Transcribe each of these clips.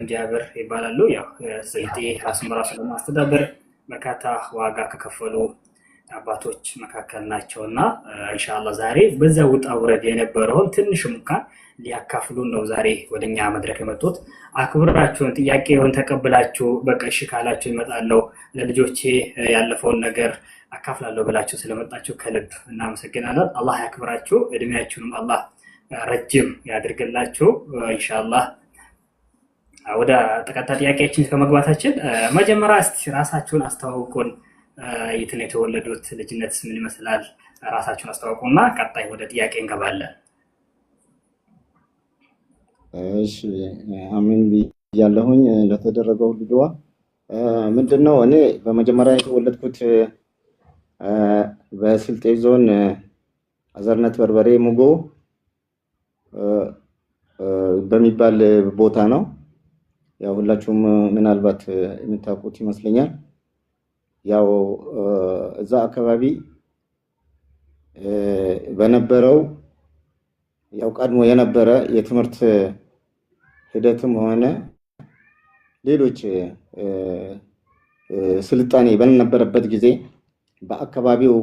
ጃብር ይባላሉ። ያው ስልጤ ራሱን በራሱ ለማስተዳደር በርካታ ዋጋ ከከፈሉ አባቶች መካከል ናቸው እና ኢንሻአላህ ዛሬ በዛ ውጣ ውረድ የነበረውን ትንሽም እንኳን ሊያካፍሉን ነው ዛሬ ወደኛ መድረክ የመጡት። አክብራችሁን ጥያቄውን ተቀብላችሁ በቃ እሺ ካላችሁ ይመጣለሁ ለልጆቼ ያለፈውን ነገር አካፍላለሁ ብላችሁ ስለመጣችሁ ከልብ እናመሰግናለን። አላህ ያክብራችሁ፣ እድሜያችሁንም አላህ ረጅም ያድርግላችሁ። ኢንሻአላህ ወደ ተከታይ ጥያቄያችን ከመግባታችን መጀመሪያ እስቲ ራሳችሁን አስተዋውቁን። የት ነው የተወለዱት? ልጅነትስ ምን ይመስላል? ራሳችሁን አስተዋውቁና ቀጣይ ወደ ጥያቄ እንገባለን። እሺ፣ አሚን ብያለሁኝ ለተደረገው ሁሉ ዱዓ። ምንድነው፣ እኔ በመጀመሪያ የተወለድኩት በስልጤ ዞን አዘርነት በርበሬ ሙጎ በሚባል ቦታ ነው። ያው ሁላችሁም ምናልባት የምታውቁት ይመስለኛል። ያው እዛ አካባቢ በነበረው ያው ቀድሞ የነበረ የትምህርት ሂደትም ሆነ ሌሎች ስልጣኔ በነበረበት ጊዜ በአካባቢው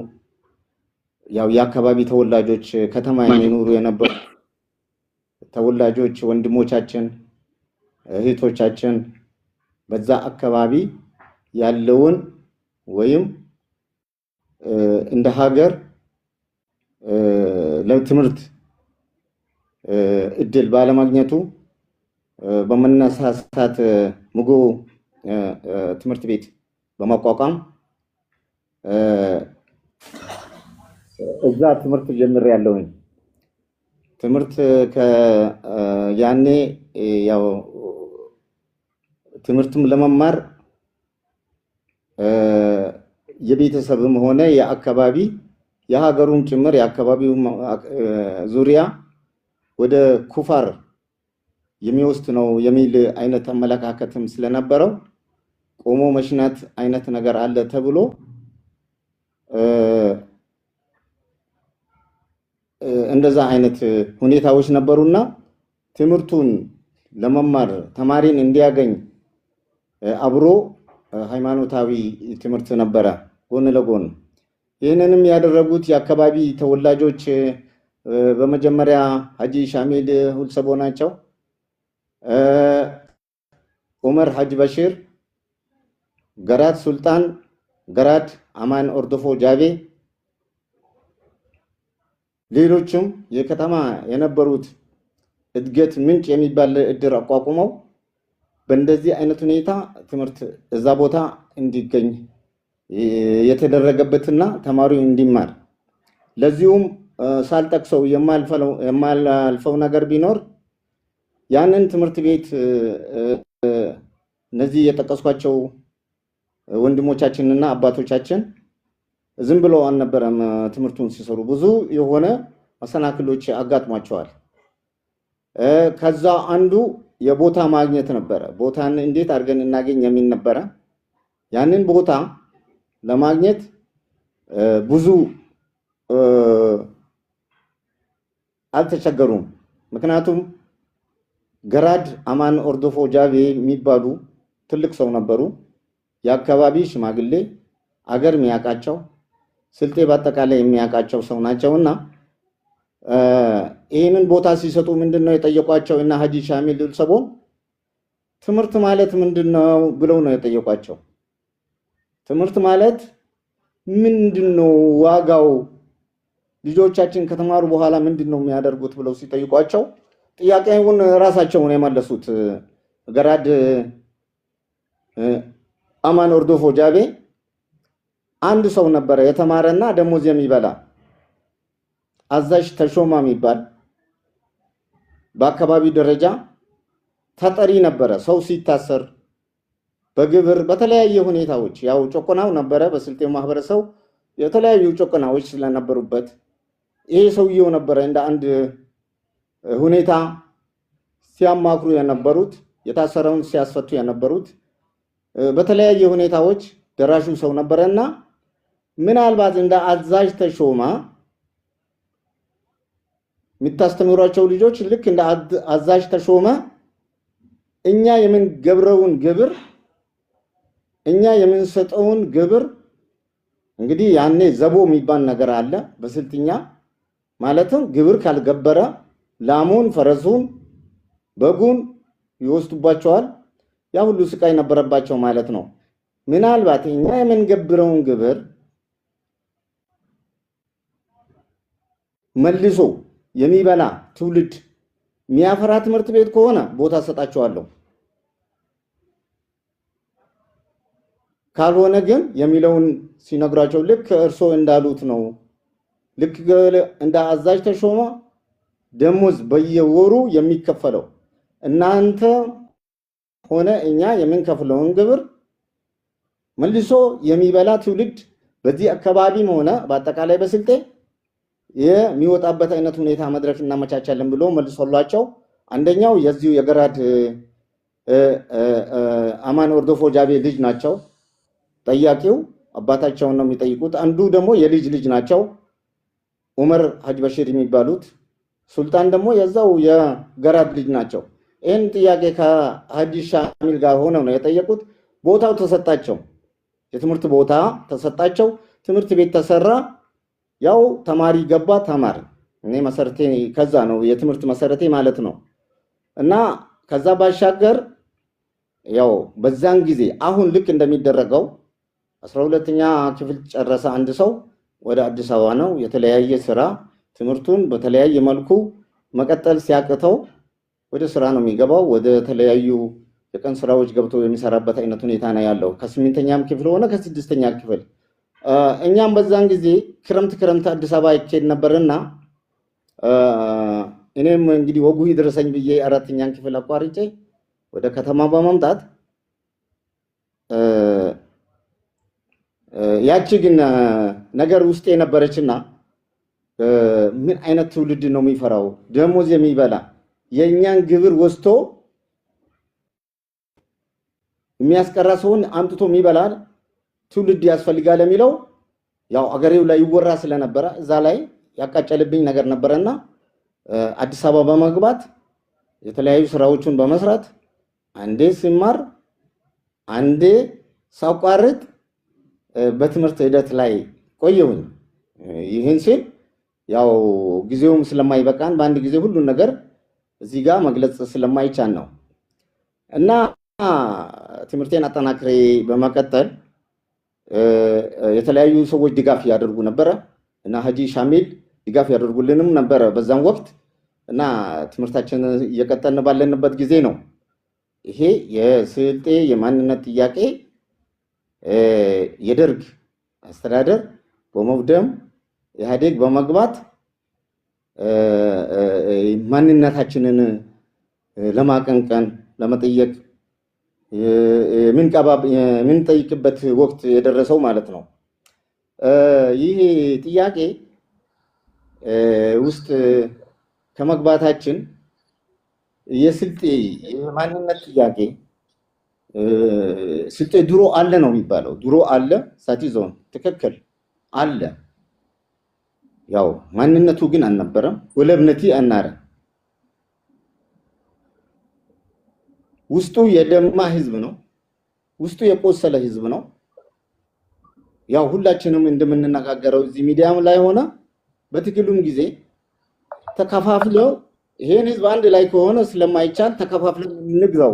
ያው የአካባቢ ተወላጆች፣ ከተማ የሚኖሩ የነበሩ ተወላጆች ወንድሞቻችን፣ እህቶቻችን በዛ አካባቢ ያለውን ወይም እንደ ሀገር ለትምህርት እድል ባለማግኘቱ በመነሳሳት ሙጎ ትምህርት ቤት በማቋቋም እዛ ትምህርት ጀምሬያለሁኝ። ትምህርት ያኔ ያው ትምህርትም ለመማር የቤተሰብም ሆነ የአካባቢ የሀገሩም ጭምር የአካባቢው ዙሪያ ወደ ኩፋር የሚወስድ ነው የሚል አይነት አመለካከትም ስለነበረው ቆሞ መሽናት አይነት ነገር አለ ተብሎ እንደዛ አይነት ሁኔታዎች ነበሩና ትምህርቱን ለመማር ተማሪን እንዲያገኝ አብሮ ሃይማኖታዊ ትምህርት ነበረ ጎን ለጎን። ይህንንም ያደረጉት የአካባቢ ተወላጆች በመጀመሪያ ሀጂ ሻሚል ሁልሰቦ ናቸው። ዑመር ሀጅ በሺር፣ ገራድ ሱልጣን፣ ገራድ አማን ኦርዶፎ ጃቤ፣ ሌሎችም የከተማ የነበሩት እድገት ምንጭ የሚባል እድር አቋቁመው በእንደዚህ አይነት ሁኔታ ትምህርት እዛ ቦታ እንዲገኝ የተደረገበትና ተማሪው እንዲማር። ለዚሁም ሳልጠቅሰው የማላልፈው ነገር ቢኖር ያንን ትምህርት ቤት እነዚህ የጠቀስኳቸው ወንድሞቻችንና አባቶቻችን ዝም ብለው አልነበረም ትምህርቱን ሲሰሩ፣ ብዙ የሆነ መሰናክሎች አጋጥሟቸዋል። ከዛ አንዱ የቦታ ማግኘት ነበረ። ቦታን እንዴት አድርገን እናገኝ የሚል ነበረ። ያንን ቦታ ለማግኘት ብዙ አልተቸገሩም። ምክንያቱም ገራድ አማን ኦርዶፎ ጃቤ የሚባሉ ትልቅ ሰው ነበሩ። የአካባቢ ሽማግሌ፣ አገር የሚያውቃቸው፣ ስልጤ በአጠቃላይ የሚያውቃቸው ሰው ናቸውና ይህንን ቦታ ሲሰጡ ምንድን ነው የጠየቋቸው? እና ሀጂ ሻሚል ሰቦን ትምህርት ማለት ምንድን ነው ብለው ነው የጠየቋቸው። ትምህርት ማለት ምንድን ነው ዋጋው? ልጆቻችን ከተማሩ በኋላ ምንድን ነው የሚያደርጉት ብለው ሲጠይቋቸው ጥያቄውን ራሳቸውን የመለሱት። ገራድ አማን ኦርዶፎ ጃቤ አንድ ሰው ነበረ የተማረና ደሞዝ የሚበላ፣ አዛዥ ተሾማ የሚባል በአካባቢው ደረጃ ተጠሪ ነበረ። ሰው ሲታሰር በግብር በተለያየ ሁኔታዎች ያው ጭቆናው ነበረ። በስልጤው ማህበረሰብ የተለያዩ ጭቆናዎች ስለነበሩበት ይሄ ሰውየው ነበረ እንደ አንድ ሁኔታ ሲያማክሩ የነበሩት፣ የታሰረውን ሲያስፈቱ የነበሩት፣ በተለያየ ሁኔታዎች ደራሹ ሰው ነበረና ምናልባት እንደ አዛዥ ተሾማ የምታስተምሯቸው ልጆች ልክ እንደ አዛዥ ተሾመ እኛ የምንገብረውን ግብር እኛ የምንሰጠውን ግብር እንግዲህ ያኔ ዘቦ የሚባል ነገር አለ በስልጥኛ፣ ማለትም ግብር ካልገበረ ላሙን፣ ፈረሱን፣ በጉን ይወስዱባቸዋል። ያ ሁሉ ስቃይ ነበረባቸው ማለት ነው። ምናልባት እኛ የምንገብረውን ግብር መልሶ የሚበላ ትውልድ የሚያፈራ ትምህርት ቤት ከሆነ ቦታ ሰጣቸዋለሁ፣ ካልሆነ ግን የሚለውን ሲነግሯቸው ልክ እርሶ እንዳሉት ነው። ልክ እንደ አዛዥ ተሾመ ደሞዝ በየወሩ የሚከፈለው እናንተ ሆነ እኛ የምንከፍለውን ግብር መልሶ የሚበላ ትውልድ በዚህ አካባቢም ሆነ በአጠቃላይ በስልጤ የሚወጣበት አይነት ሁኔታ መድረክ እናመቻቻለን ብሎ መልሶላቸው፣ አንደኛው የዚሁ የገራድ አማን ወርዶፎ ጃቤ ልጅ ናቸው። ጠያቂው አባታቸውን ነው የሚጠይቁት። አንዱ ደግሞ የልጅ ልጅ ናቸው ዑመር ሀጅ በሺር የሚባሉት፣ ሱልጣን ደግሞ የዛው የገራድ ልጅ ናቸው። ይህን ጥያቄ ከሀጂ ሻሚል ጋር ሆነው ነው የጠየቁት። ቦታው ተሰጣቸው፣ የትምህርት ቦታ ተሰጣቸው። ትምህርት ቤት ተሰራ። ያው ተማሪ ገባ፣ ተማሪ። እኔ መሰረቴ ከዛ ነው፣ የትምህርት መሰረቴ ማለት ነው። እና ከዛ ባሻገር ያው በዛን ጊዜ አሁን ልክ እንደሚደረገው 12ኛ ክፍል ጨረሰ አንድ ሰው ወደ አዲስ አበባ ነው የተለያየ ስራ፣ ትምህርቱን በተለያየ መልኩ መቀጠል ሲያቅተው ወደ ስራ ነው የሚገባው። ወደ ተለያዩ የቀን ስራዎች ገብቶ የሚሰራበት አይነት ሁኔታ ነው ያለው። ከስምንተኛም ክፍል ሆነ ከስድስተኛ ክፍል። እኛም በዛን ጊዜ ክረምት ክረምት አዲስ አበባ ይኬድ ነበርና እኔም እንግዲህ ወጉ ይድረሰኝ ብዬ አራተኛን ክፍል አቋርጬ ወደ ከተማ በመምጣት፣ ያቺ ግን ነገር ውስጤ የነበረችና ምን አይነት ትውልድ ነው የሚፈራው ደሞዝ የሚበላ፣ የእኛን ግብር ወስቶ የሚያስቀራ ሰውን አምጥቶ የሚበላ ትውልድ ያስፈልጋል የሚለው ያው አገሬው ላይ ይወራ ስለነበረ እዛ ላይ ያቃጨልብኝ ነገር ነበረና አዲስ አበባ በመግባት የተለያዩ ስራዎችን በመስራት አንዴ ሲማር አንዴ ሳቋርጥ በትምህርት ሂደት ላይ ቆየሁኝ። ይህን ሲል ያው ጊዜውም ስለማይበቃን በአንድ ጊዜ ሁሉን ነገር እዚህ ጋር መግለጽ ስለማይቻል ነው። እና ትምህርቴን አጠናክሬ በመቀጠል የተለያዩ ሰዎች ድጋፍ ያደርጉ ነበረ እና ሀጂ ሻሚል ድጋፍ ያደርጉልንም ነበረ በዛም ወቅት። እና ትምህርታችንን እየቀጠልን ባለንበት ጊዜ ነው ይሄ የስልጤ የማንነት ጥያቄ የደርግ አስተዳደር በመውደም ኢህአዴግ በመግባት ማንነታችንን ለማቀንቀን ለመጠየቅ የምንጠይቅበት ወቅት የደረሰው ማለት ነው። ይህ ጥያቄ ውስጥ ከመግባታችን የስልጤ የማንነት ጥያቄ፣ ስልጤ ድሮ አለ ነው የሚባለው። ድሮ አለ ሳቲ ዞን ትክክል አለ። ያው ማንነቱ ግን አልነበረም። ወለብነቲ አናረ ውስጡ የደማ ህዝብ ነው። ውስጡ የቆሰለ ህዝብ ነው። ያው ሁላችንም እንደምንነጋገረው እዚህ ሚዲያም ላይ ሆነ በትግሉም ጊዜ ተከፋፍለው ይሄን ህዝብ አንድ ላይ ከሆነ ስለማይቻል ተከፋፍለን እንግዛው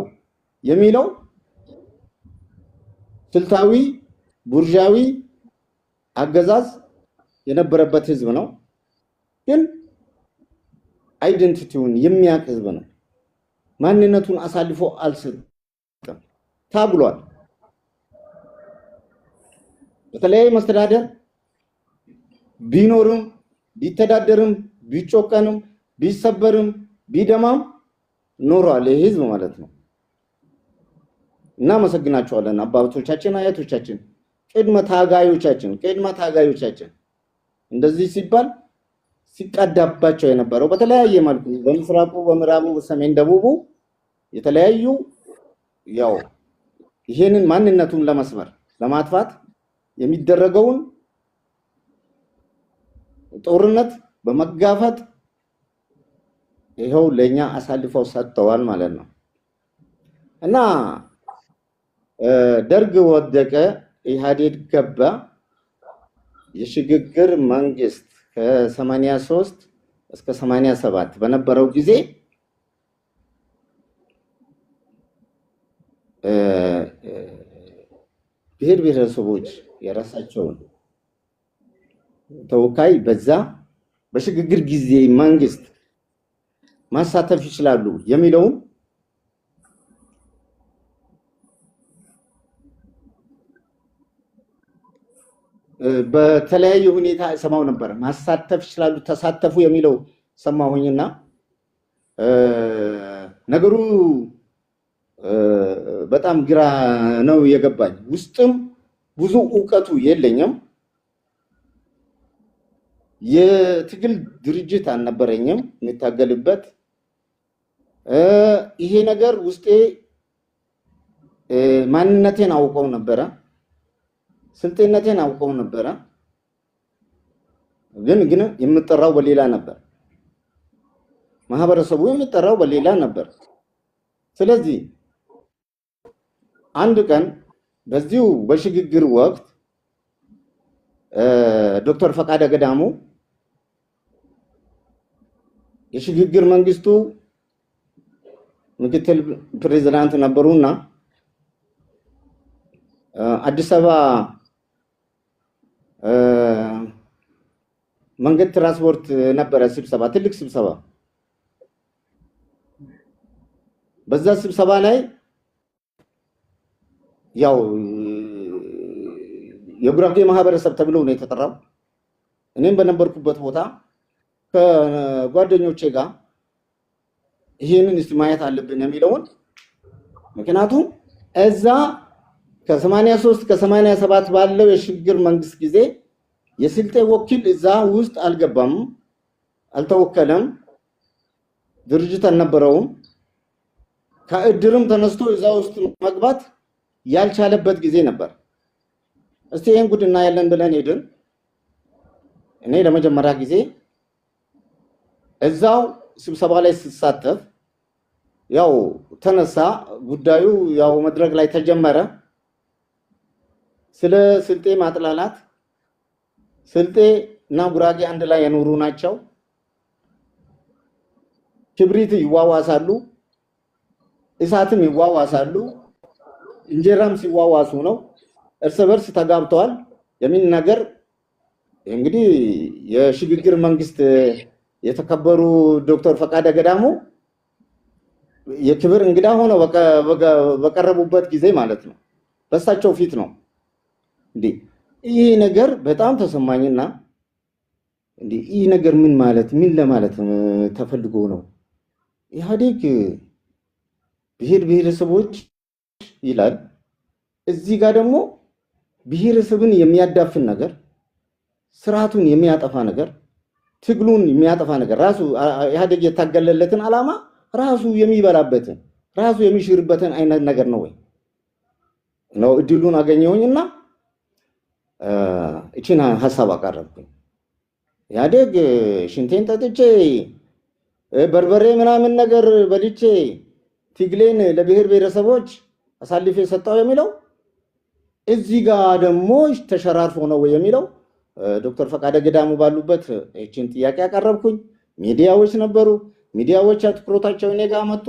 የሚለው ስልታዊ ቡርዣዊ አገዛዝ የነበረበት ህዝብ ነው። ግን identity ውን የሚያውቅ ህዝብ ነው። ማንነቱን አሳልፎ አልሰጠም። ታግሏል። በተለያየ መስተዳደር ቢኖርም ቢተዳደርም ቢጮቀንም ቢሰበርም ቢደማም ኖሯል ይህ ህዝብ ማለት ነው። እናመሰግናቸዋለን አባቶቻችን፣ አያቶቻችን፣ ቅድመ ታጋዮቻችን እንደዚህ ሲባል ሲቀዳባቸው የነበረው በተለያየ መልኩ በምስራቁ፣ በምዕራቡ፣ በሰሜን፣ ደቡቡ የተለያዩ ያው ይሄንን ማንነቱን ለመስበር ለማጥፋት የሚደረገውን ጦርነት በመጋፈጥ ይኸው ለኛ አሳልፈው ሰጥተዋል ማለት ነው። እና ደርግ ወደቀ፣ ኢህአዴግ ገባ። የሽግግር መንግስት ከ83 እስከ 87 በነበረው ጊዜ ብሔር ብሔረሰቦች የራሳቸውን ተወካይ በዛ በሽግግር ጊዜ መንግስት ማሳተፍ ይችላሉ የሚለውን በተለያየ ሁኔታ ሰማው ነበር። ማሳተፍ ይችላሉ፣ ተሳተፉ የሚለው ሰማሁኝና ነገሩ በጣም ግራ ነው የገባኝ። ውስጥም ብዙ እውቀቱ የለኝም። የትግል ድርጅት አልነበረኝም የሚታገልበት። ይሄ ነገር ውስጤ ማንነቴን አውቀው ነበረ፣ ስልጤነቴን አውቀው ነበረ። ግን የምጠራው በሌላ ነበር፣ ማህበረሰቡ የሚጠራው በሌላ ነበር። ስለዚህ አንድ ቀን በዚሁ በሽግግር ወቅት ዶክተር ፈቃደ ገዳሙ የሽግግር መንግስቱ ምክትል ፕሬዝዳንት ነበሩና አዲስ አበባ መንገድ ትራንስፖርት ነበረ ስብሰባ፣ ትልቅ ስብሰባ። በዛ ስብሰባ ላይ ያው የጉራጌ ማህበረሰብ ተብሎ ነው የተጠራው። እኔም በነበርኩበት ቦታ ከጓደኞቼ ጋር ይህንን እስቲ ማየት አለብን የሚለውን፣ ምክንያቱም እዛ ከ83 ከ87 ባለው የሽግግር መንግስት ጊዜ የስልጤ ወኪል እዛ ውስጥ አልገባም፣ አልተወከለም፣ ድርጅት አልነበረውም። ከእድርም ተነስቶ እዛ ውስጥ መግባት ያልቻለበት ጊዜ ነበር። እስቲ ይህን ጉድ እናያለን ብለን ሄድን። እኔ ለመጀመሪያ ጊዜ እዛው ስብሰባ ላይ ስሳተፍ ያው ተነሳ ጉዳዩ፣ ያው መድረክ ላይ ተጀመረ። ስለ ስልጤ ማጥላላት፣ ስልጤ እና ጉራጌ አንድ ላይ የኖሩ ናቸው፣ ክብሪት ይዋዋሳሉ፣ እሳትም ይዋዋሳሉ፣ እንጀራም ሲዋዋሱ ነው፣ እርስ በርስ ተጋብተዋል የሚል ነገር እንግዲህ የሽግግር መንግስት የተከበሩ ዶክተር ፈቃደ ገዳሙ የክብር እንግዳ ሆነው በቀረቡበት ጊዜ ማለት ነው፣ በእሳቸው ፊት ነው። እንዴ ይሄ ነገር በጣም ተሰማኝና፣ እንዴ ይህ ነገር ምን ማለት ምን ለማለት ተፈልጎ ነው? ኢህአዴግ ብሔር ብሔረሰቦች ይላል፣ እዚህ ጋር ደግሞ ብሔረሰብን የሚያዳፍን ነገር፣ ስርዓቱን የሚያጠፋ ነገር፣ ትግሉን የሚያጠፋ ነገር፣ ራሱ ኢህአዴግ የታገለለትን ዓላማ ራሱ የሚበላበትን ራሱ የሚሽርበትን አይነት ነገር ነው ወይ ነው? እድሉን አገኘሁኝና እቺን ሀሳብ አቀረብኩኝ። ኢህአዴግ ሽንቴን ጠጥቼ በርበሬ ምናምን ነገር በልቼ ትግሌን ለብሔር ብሔረሰቦች አሳልፌ ሰጣው የሚለው እዚህ ጋር ደግሞ ተሸራርፎ ነው ወይ የሚለው ዶክተር ፈቃደ ገዳሙ ባሉበት እቺን ጥያቄ አቀረብኩኝ። ሚዲያዎች ነበሩ። ሚዲያዎች አትኩሮታቸው እኔ ጋር መጡ።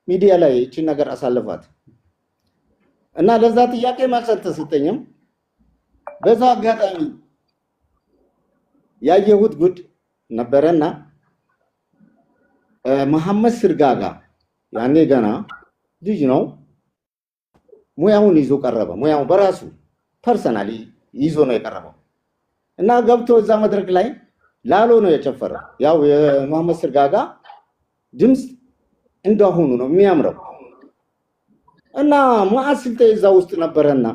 ሚዲያ ላይ እቺን ነገር አሳልፏት እና ለዛ ጥያቄ መልስ አልተሰጠኝም። በዛ አጋጣሚ ያየሁት ጉድ ነበረና መሐመድ ስርጋጋ ያኔ ገና ልጅ ነው። ሙያውን ይዞ ቀረበ። ሙያውን በራሱ personally ይዞ ነው የቀረበው እና ገብቶ እዛ መድረክ ላይ ላሎ ነው የጨፈረው። ያው የመሐመድ ስርጋጋ ድምፅ እንደአሁኑ ነው የሚያምረው እና መዓት ስልጤ እዛ ውስጥ ነበረና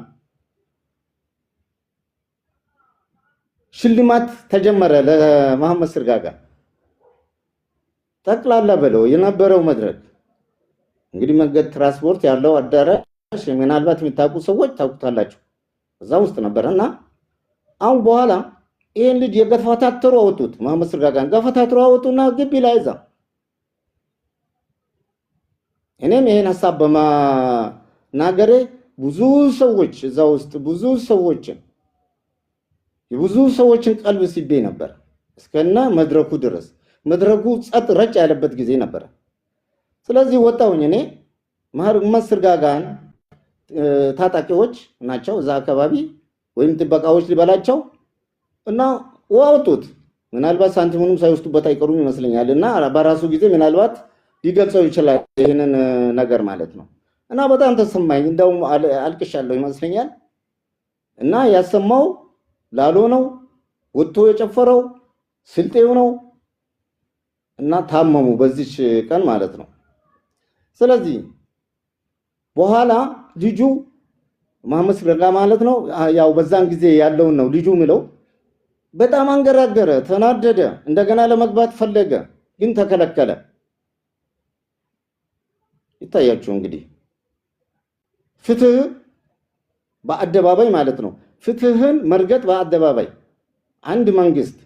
ሽልማት ተጀመረ ለመሐመድ ስርጋጋ። ጠቅላላ በለው የነበረው መድረክ እንግዲህ መንገድ ትራንስፖርት ያለው አዳራሽ ምናልባት የሚታውቁ ሰዎች ታውቁታላችሁ። እዛ ውስጥ ነበረና አሁን በኋላ ይሄን ልጅ የገፈታተሩ አወጡት። መሐመድ ስርጋጋን ገፈታተሩ አወጡና ግቢ ላይ እዛ እኔም ይሄን ሀሳብ በመናገሬ ብዙ ሰዎች እዛ ውስጥ ብዙ ሰዎችን የብዙ ሰዎችን ቀልብ ስቤ ነበር እስከነ መድረኩ ድረስ። መድረኩ ጸጥ ረጭ ያለበት ጊዜ ነበረ። ስለዚህ ወጣሁኝ እኔ መስርጋጋን ታጣቂዎች ናቸው እዛ አካባቢ ወይም ጥበቃዎች ሊበላቸው እና ወጡት። ምናልባት ሳንቲሙንም ሳይወስዱበት አይቀሩም ይመስለኛል። እና በራሱ ጊዜ ምናልባት ሊገልጸው ይችላል ይህንን ነገር ማለት ነው። እና በጣም ተሰማኝ፣ እንደውም አልቅሻለሁ ይመስለኛል። እና ያሰማው ላሎ ነው፣ ወጥቶ የጨፈረው ስልጤው ነው። እና ታመሙ በዚች ቀን ማለት ነው። ስለዚህ በኋላ ልጁ መሐመድ ስረጋ ማለት ነው፣ ያው በዛን ጊዜ ያለውን ነው ልጁ ምለው፣ በጣም አንገራገረ፣ ተናደደ። እንደገና ለመግባት ፈለገ፣ ግን ተከለከለ። ይታያችሁ እንግዲህ ፍትህ በአደባባይ ማለት ነው። ፍትህን መርገጥ በአደባባይ አንድ መንግስት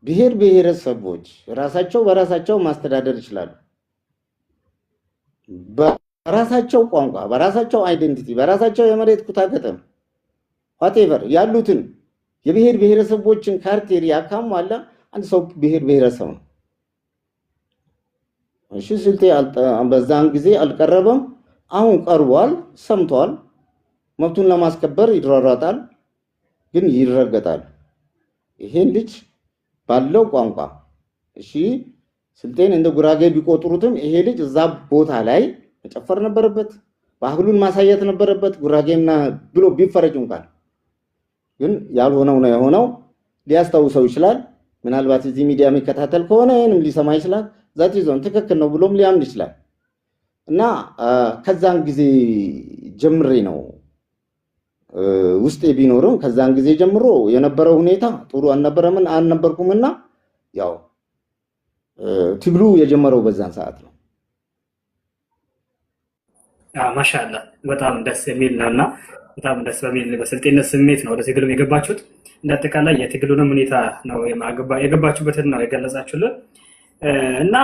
ብሔር ብሔረሰቦች ራሳቸው በራሳቸው ማስተዳደር ይችላሉ። በራሳቸው ቋንቋ፣ በራሳቸው identity፣ በራሳቸው የመሬት ኩታ ገጠም whatever ያሉትን የብሔር ብሔረሰቦችን criteria ካሟላ አንድ ሰው ብሔር ብሔረሰብ ነው። እሺ ስልጤ በዛን ጊዜ አልቀረበም። አሁን ቀርቧል፣ ሰምቷል። መብቱን ለማስከበር ይሯሯጣል፣ ግን ይረገጣል። ይሄን ልጅ ባለው ቋንቋ እሺ ስልጤን እንደ ጉራጌ ቢቆጥሩትም ይሄ ልጅ እዛ ቦታ ላይ መጨፈር ነበረበት፣ ባህሉን ማሳየት ነበረበት። ጉራጌና ብሎ ቢፈረጅ እንኳን ግን ያልሆነው ነው የሆነው። ሊያስታውሰው ይችላል። ምናልባት እዚህ ሚዲያ የሚከታተል ከሆነ ይሄንም ሊሰማ ይችላል። that ዞን ትክክል ነው ብሎም ሊያምን ይችላል። እና ከዛን ጊዜ ጀምሬ ነው ውስጤ ቢኖርም ከዛን ጊዜ ጀምሮ የነበረው ሁኔታ ጥሩ አልነበረምን አልነበርኩምና ያው ትግሉ የጀመረው በዛን ሰዓት ነው። ማሻአላ በጣም ደስ የሚል ነውና በጣም ደስ በሚል በስልጤነት ስሜት ነው ወደ ትግሉም የገባችሁት። እንደ አጠቃላይ የትግሉንም ሁኔታ ነው የገባችሁበትን ነው የገለጻችሁልን። እና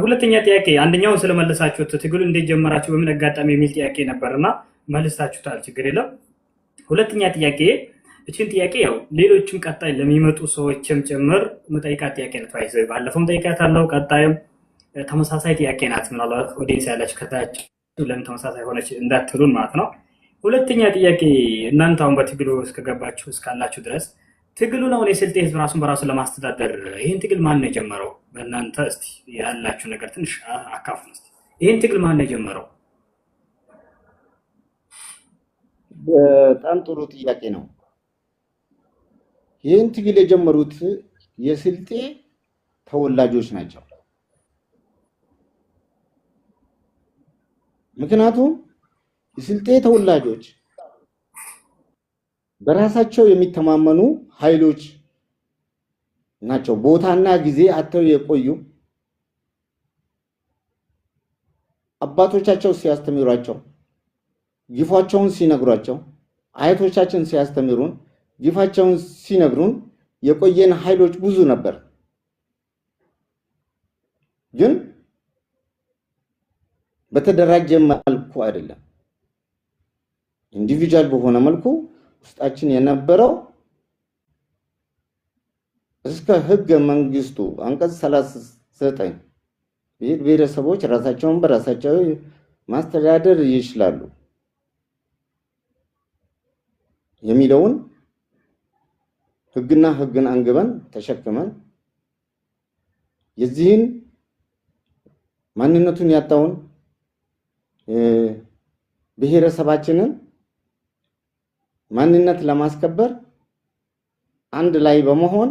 ሁለተኛ ጥያቄ አንደኛውን ስለመለሳችሁት ትግሉ እንዴት ጀመራችሁ በምን አጋጣሚ የሚል ጥያቄ ነበርና መልሳችሁታል፣ ችግር የለም። ሁለተኛ ጥያቄ እቺን ጥያቄ ያው ሌሎችም ቀጣይ ለሚመጡ ሰዎችም ጭምር መጠይቃት ጥያቄ ነው። ታይዘው ባለፈውም ጠይቃታለሁ፣ ቀጣይም ተመሳሳይ ጥያቄ ናት። ምናልባት audience ያላችሁ ከታች ለምን ተመሳሳይ ሆነች እንዳትሉን ማለት ነው። ሁለተኛ ጥያቄ እናንተ አሁን በትግሉ እስከገባችሁ እስካላችሁ ድረስ ትግሉን አሁን የስልጤ ህዝብ ራሱን በራሱ ለማስተዳደር ይህን ትግል ማን ነው የጀመረው? በእናንተ እስቲ ያላችሁ ነገር ትንሽ አካፍሉ እስቲ። ይህን ትግል ማን ነው የጀመረው? በጣም ጥሩ ጥያቄ ነው። ይህን ትግል የጀመሩት የስልጤ ተወላጆች ናቸው። ምክንያቱም የስልጤ ተወላጆች በራሳቸው የሚተማመኑ ኃይሎች ናቸው። ቦታና ጊዜ አጥተው የቆዩ አባቶቻቸው ሲያስተምሯቸው ግፋቸውን ሲነግሯቸው አያቶቻችን ሲያስተምሩን ግፋቸውን ሲነግሩን የቆየን ኃይሎች ብዙ ነበር። ግን በተደራጀ መልኩ አይደለም፣ individual በሆነ መልኩ ውስጣችን የነበረው እስከ ህገ መንግስቱ አንቀጽ 39 ብሔር ብሔረሰቦች ራሳቸውን በራሳቸው ማስተዳደር ይችላሉ የሚለውን ህግና ህግን አንግበን ተሸክመን የዚህን ማንነቱን ያጣውን ብሔረሰባችንን ማንነት ለማስከበር አንድ ላይ በመሆን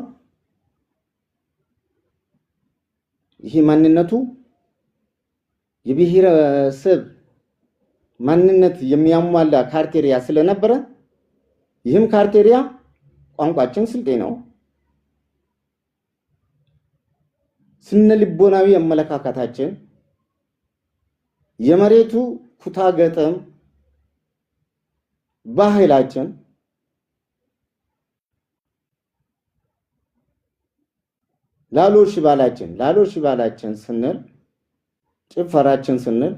ይሄ ማንነቱ የብሔረሰብ ማንነት የሚያሟላ criteria ስለነበረ ይህም criteria ቋንቋችን ስልጤ ነው፣ ስነ ልቦናዊ አመለካከታችን፣ የመሬቱ ኩታ ገጠም ባህላችን ላሎ ሽባላችን ላሎ ሽባላችን ስንል ጭፈራችን ስንል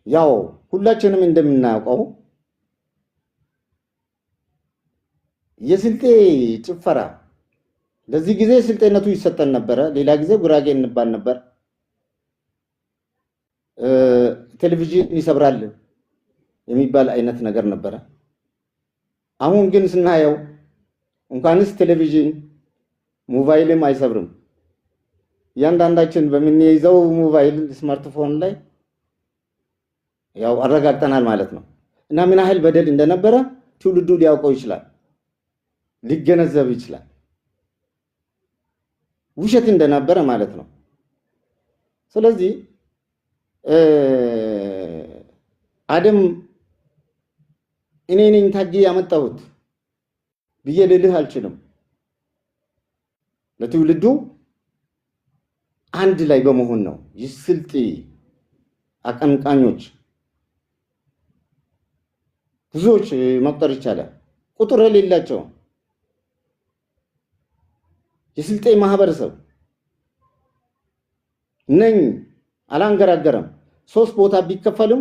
ያው ሁላችንም እንደምናውቀው የስልጤ ጭፈራ ለዚህ ጊዜ ስልጤነቱ ይሰጠን ነበረ። ሌላ ጊዜ ጉራጌ እንባል ነበር። ቴሌቪዥን ይሰብራል የሚባል አይነት ነገር ነበረ። አሁን ግን ስናየው እንኳንስ ቴሌቪዥን ሞባይልም አይሰብርም። እያንዳንዳችን በምንይዘው ሞባይል ስማርትፎን ላይ ያው አረጋግጠናል ማለት ነው። እና ምን ያህል በደል እንደነበረ ትውልዱ ሊያውቀው ይችላል፣ ሊገነዘብ ይችላል። ውሸት እንደነበረ ማለት ነው። ስለዚህ አደም እኔ ነኝ ታግዬ ያመጣሁት ብዬ ልልህ አልችልም። ለትውልዱ አንድ ላይ በመሆን ነው የስልጤ አቀንቃኞች ብዙዎች መቁጠር ይቻላል፣ ቁጥር የሌላቸው የስልጤ ማህበረሰብ ነኝ አላንገራገረም። 3 ቦታ ቢከፈልም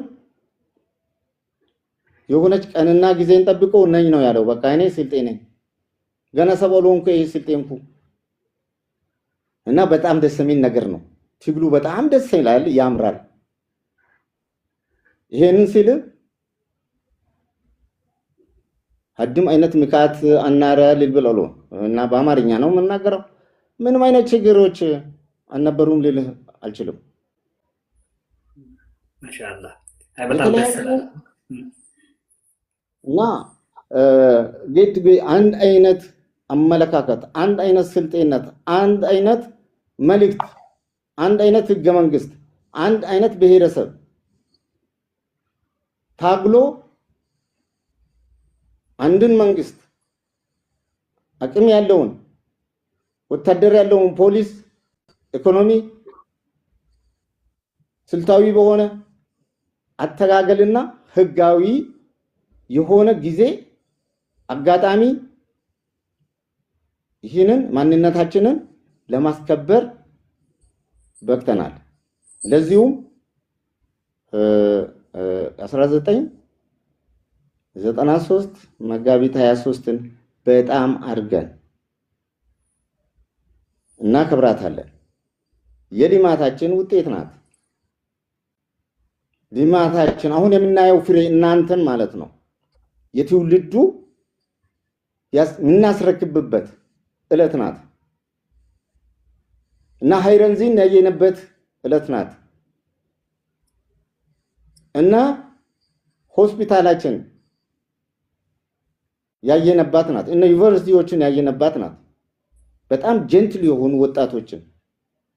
የሆነች ቀንና ጊዜን ጠብቆ ነኝ ነው ያለው። በቃ እኔ ስልጤ ነኝ፣ ገና ሰበሎንኩ ይሄ ስልጤንኩ እና በጣም ደስ የሚል ነገር ነው። ትግሉ በጣም ደስ ይላል፣ ያምራል። ይሄንን ሲል ሀድም አይነት ምካት አናረ ልልብለሎ እና በአማርኛ ነው የምናገረው። ምንም አይነት ችግሮች አልነበሩም ልልህ አልችልም። ማሻአላህ በጣም ደስ ይላል። እና ጌት አንድ አይነት አመለካከት፣ አንድ አይነት ስልጤነት፣ አንድ አይነት መልእክት፣ አንድ አይነት ህገ መንግስት፣ አንድ አይነት ብሔረሰብ ታግሎ አንድን መንግስት አቅም ያለውን ወታደር ያለውን ፖሊስ፣ ኢኮኖሚ ስልታዊ በሆነ አተጋገልና ህጋዊ የሆነ ጊዜ አጋጣሚ ይህንን ማንነታችንን ለማስከበር በቅተናል። ለዚሁም 1993 መጋቢት 23ን በጣም አድርገን እናከብራታለን። የልማታችን ውጤት ናት። ልማታችን አሁን የምናየው ፍሬ እናንተን ማለት ነው የትውልዱ የምናስረክብበት እለት ናት እና ሃይረንዚን ያየንበት እለት ናት እና ሆስፒታላችን ያየነባት ናት እና ዩኒቨርሲቲዎችን ያየነባት ናት። በጣም gentle የሆኑ ወጣቶችን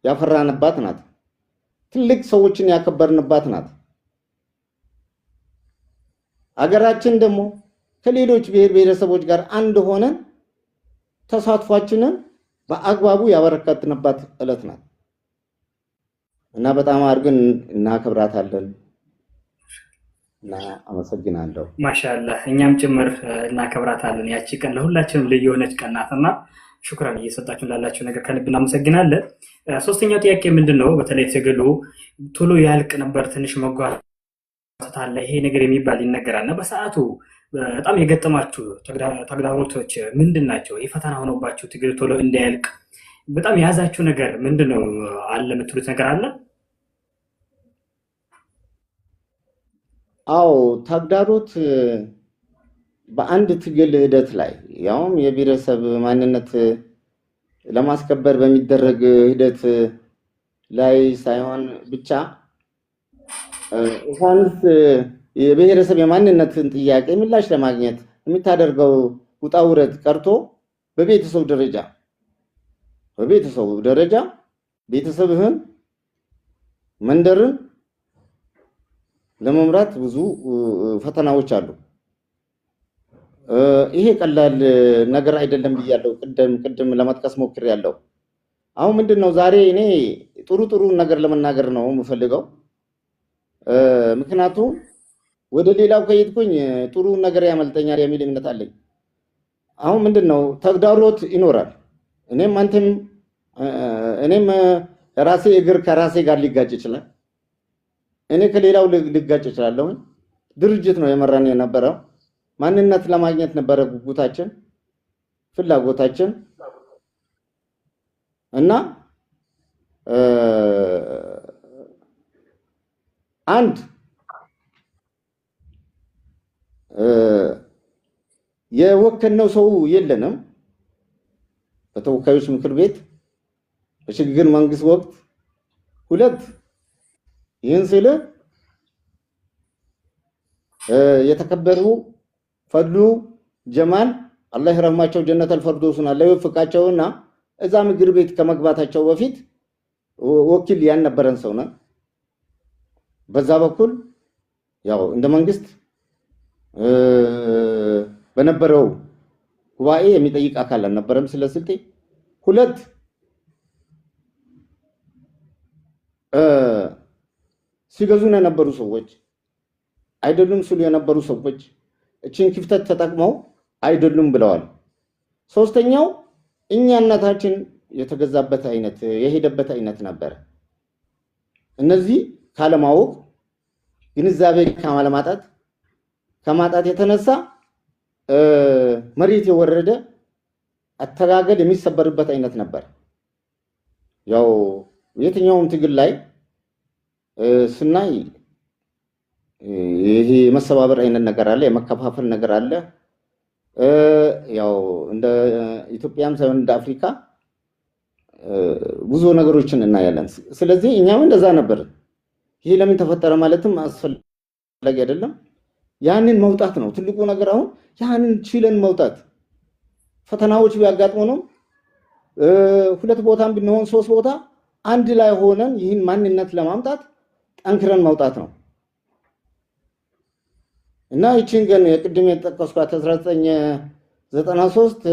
ያፈራንባት ናት። ትልቅ ሰዎችን ያከበርንባት ናት። አገራችን ደግሞ ከሌሎች ብሔር ብሔረሰቦች ጋር አንድ ሆነን ተሳትፏችንን በአግባቡ ያበረከትንባት እለት ናት እና በጣም አድርገን እናከብራታለን እና አመሰግናለሁ። ማሻአላህ እኛም ጭምር እናከብራታለን። ያቺ ቀን ለሁላችንም ልዩ የሆነች ቀን ናትና ሹክራን እየሰጣችሁ ላላችሁ ነገር ከልብ እናመሰግናለን። ሶስተኛው ጥያቄ ምንድን ነው? በተለይ ትግሉ ቶሎ ያልቅ ነበር፣ ትንሽ መጓተት አለ ይሄ ነገር የሚባል ይነገራል እና በሰዓቱ በጣም የገጠማችሁ ተግዳሮቶች ምንድን ናቸው? ይህ ፈተና ሆኖባችሁ ትግል ቶሎ እንዳያልቅ በጣም የያዛችሁ ነገር ምንድን ነው አለ የምትሉት ነገር አለ? አዎ ተግዳሮት በአንድ ትግል ሂደት ላይ ያውም የብሔረሰብ ማንነት ለማስከበር በሚደረግ ሂደት ላይ ሳይሆን ብቻ እንኳንስ የብሔረሰብ የማንነትን ጥያቄ ምላሽ ለማግኘት የምታደርገው ውጣ ውረድ ቀርቶ በቤተሰብ ደረጃ ቤተሰብህን መንደርን ለመምራት ብዙ ፈተናዎች አሉ። ይሄ ቀላል ነገር አይደለም ብያለሁ። ቅድም ለመጥቀስ ሞክሬያለሁ። አሁን ምንድነው ዛሬ እኔ ጥሩ ጥሩ ነገር ለመናገር ነው የምፈልገው። ምክንያቱም ወደ ሌላው ከሄድኩኝ ጥሩ ነገር ያመልጠኛል የሚል እምነት አለኝ። አሁን ምንድነው ተግዳሮት ይኖራል። እኔም አንተም እኔም ራሴ እግር ከራሴ ጋር ሊጋጭ ይችላል። እኔ ከሌላው ልጋጭ እችላለሁ። ድርጅት ነው የመራን የነበረው። ማንነት ለማግኘት ነበረ ጉጉታችን፣ ፍላጎታችን እና አንድ የወከልነው ሰው የለንም። በተወካዮች ምክር ቤት በሽግግር መንግስት ወቅት ሁለት ይህን ስል የተከበሩ ፈድሉ ጀማል አላህ ይረህማቸው ጀነተል ፈርዶስን አላህ ይወፍቃቸውና እዛ ምክር ቤት ከመግባታቸው በፊት ወኪል ያልነበረን ሰው ነን። በዛ በኩል ያው እንደ መንግስት በነበረው ጉባኤ የሚጠይቅ አካል አልነበረም ስለ ስልጤ። ሁለት ሲገዙን የነበሩ ሰዎች አይደሉም ሲሉ የነበሩ ሰዎች እችን ክፍተት ተጠቅመው አይደሉም ብለዋል። ሶስተኛው እኛነታችን የተገዛበት አይነት የሄደበት አይነት ነበር። እነዚህ ካለማወቅ ግንዛቤ ካለማጣት ከማጣት የተነሳ መሬት የወረደ አተጋገል የሚሰበርበት አይነት ነበር። ያው የትኛውም ትግል ላይ ስናይ ይሄ የመሰባበር አይነት ነገር አለ፣ የመከፋፈል ነገር አለ። ያው እንደ ኢትዮጵያም ሳይሆን እንደ አፍሪካ ብዙ ነገሮችን እናያለን። ስለዚህ እኛም እንደዛ ነበር። ይሄ ለምን ተፈጠረ ማለትም አስፈላጊ አይደለም። ያንን መውጣት ነው ትልቁ ነገር። አሁን ያንን ችለን መውጣት ፈተናዎች ቢያጋጥሙንም ሁለት ቦታም ብንሆን ሶስት ቦታ አንድ ላይ ሆነን ይህን ማንነት ለማምጣት ጠንክረን መውጣት ነው እና ይችን ግን የቅድም የጠቀስኳት 1993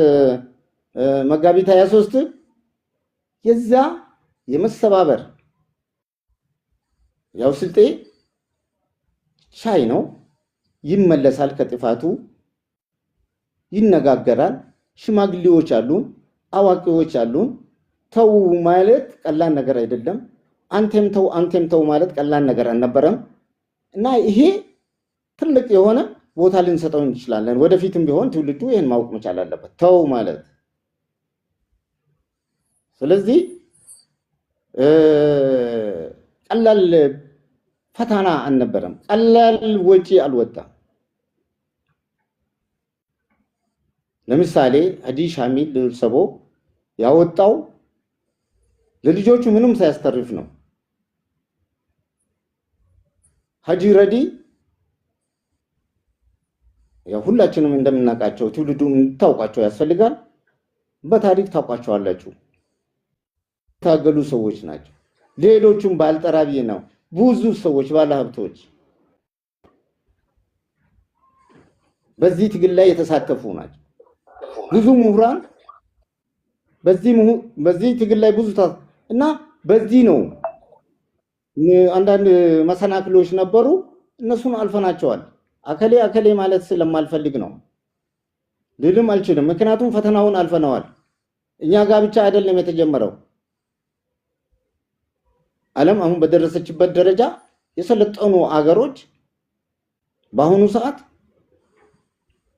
መጋቢት 23 የዛ የመሰባበር ያው ስልጤ ቻይ ነው፣ ይመለሳል ከጥፋቱ፣ ይነጋገራል። ሽማግሌዎች አሉን፣ አዋቂዎች አሉን። ተው ማለት ቀላል ነገር አይደለም። አንተም ተው አንተም ተው ማለት ቀላል ነገር አልነበረም እና ይሄ ትልቅ የሆነ ቦታ ልንሰጠው እንችላለን። ወደፊትም ቢሆን ትውልዱ ይሄን ማወቅ መቻል አለበት፣ ተው ማለት። ስለዚህ ቀላል ፈተና አልነበረም፣ ቀላል ወጪ አልወጣም። ለምሳሌ ሀጂ ሻሚል ሉልሰቦ ያወጣው ለልጆቹ ምንም ሳያስተርፍ ነው። ሀጂ ረዲ ያው ሁላችንም እንደምናውቃቸው ትውልዱ እንድታውቋቸው ያስፈልጋል። በታሪክ ታውቋቸዋላችሁ። ታገሉ ሰዎች ናቸው። ሌሎቹም ባልጠራቢ ነው ብዙ ሰዎች ባለሀብቶች በዚህ ትግል ላይ የተሳተፉ ናቸው። ብዙ ምሁራን በዚህ ትግል ላይ ብዙ እና በዚህ ነው አንዳንድ መሰናክሎች ነበሩ፣ እነሱን አልፈናቸዋል። አከሌ አከሌ ማለት ስለማልፈልግ ነው ልልም አልችልም። ምክንያቱም ፈተናውን አልፈነዋል። እኛ ጋር ብቻ አይደለም የተጀመረው። ዓለም አሁን በደረሰችበት ደረጃ የሰለጠኑ አገሮች በአሁኑ ሰዓት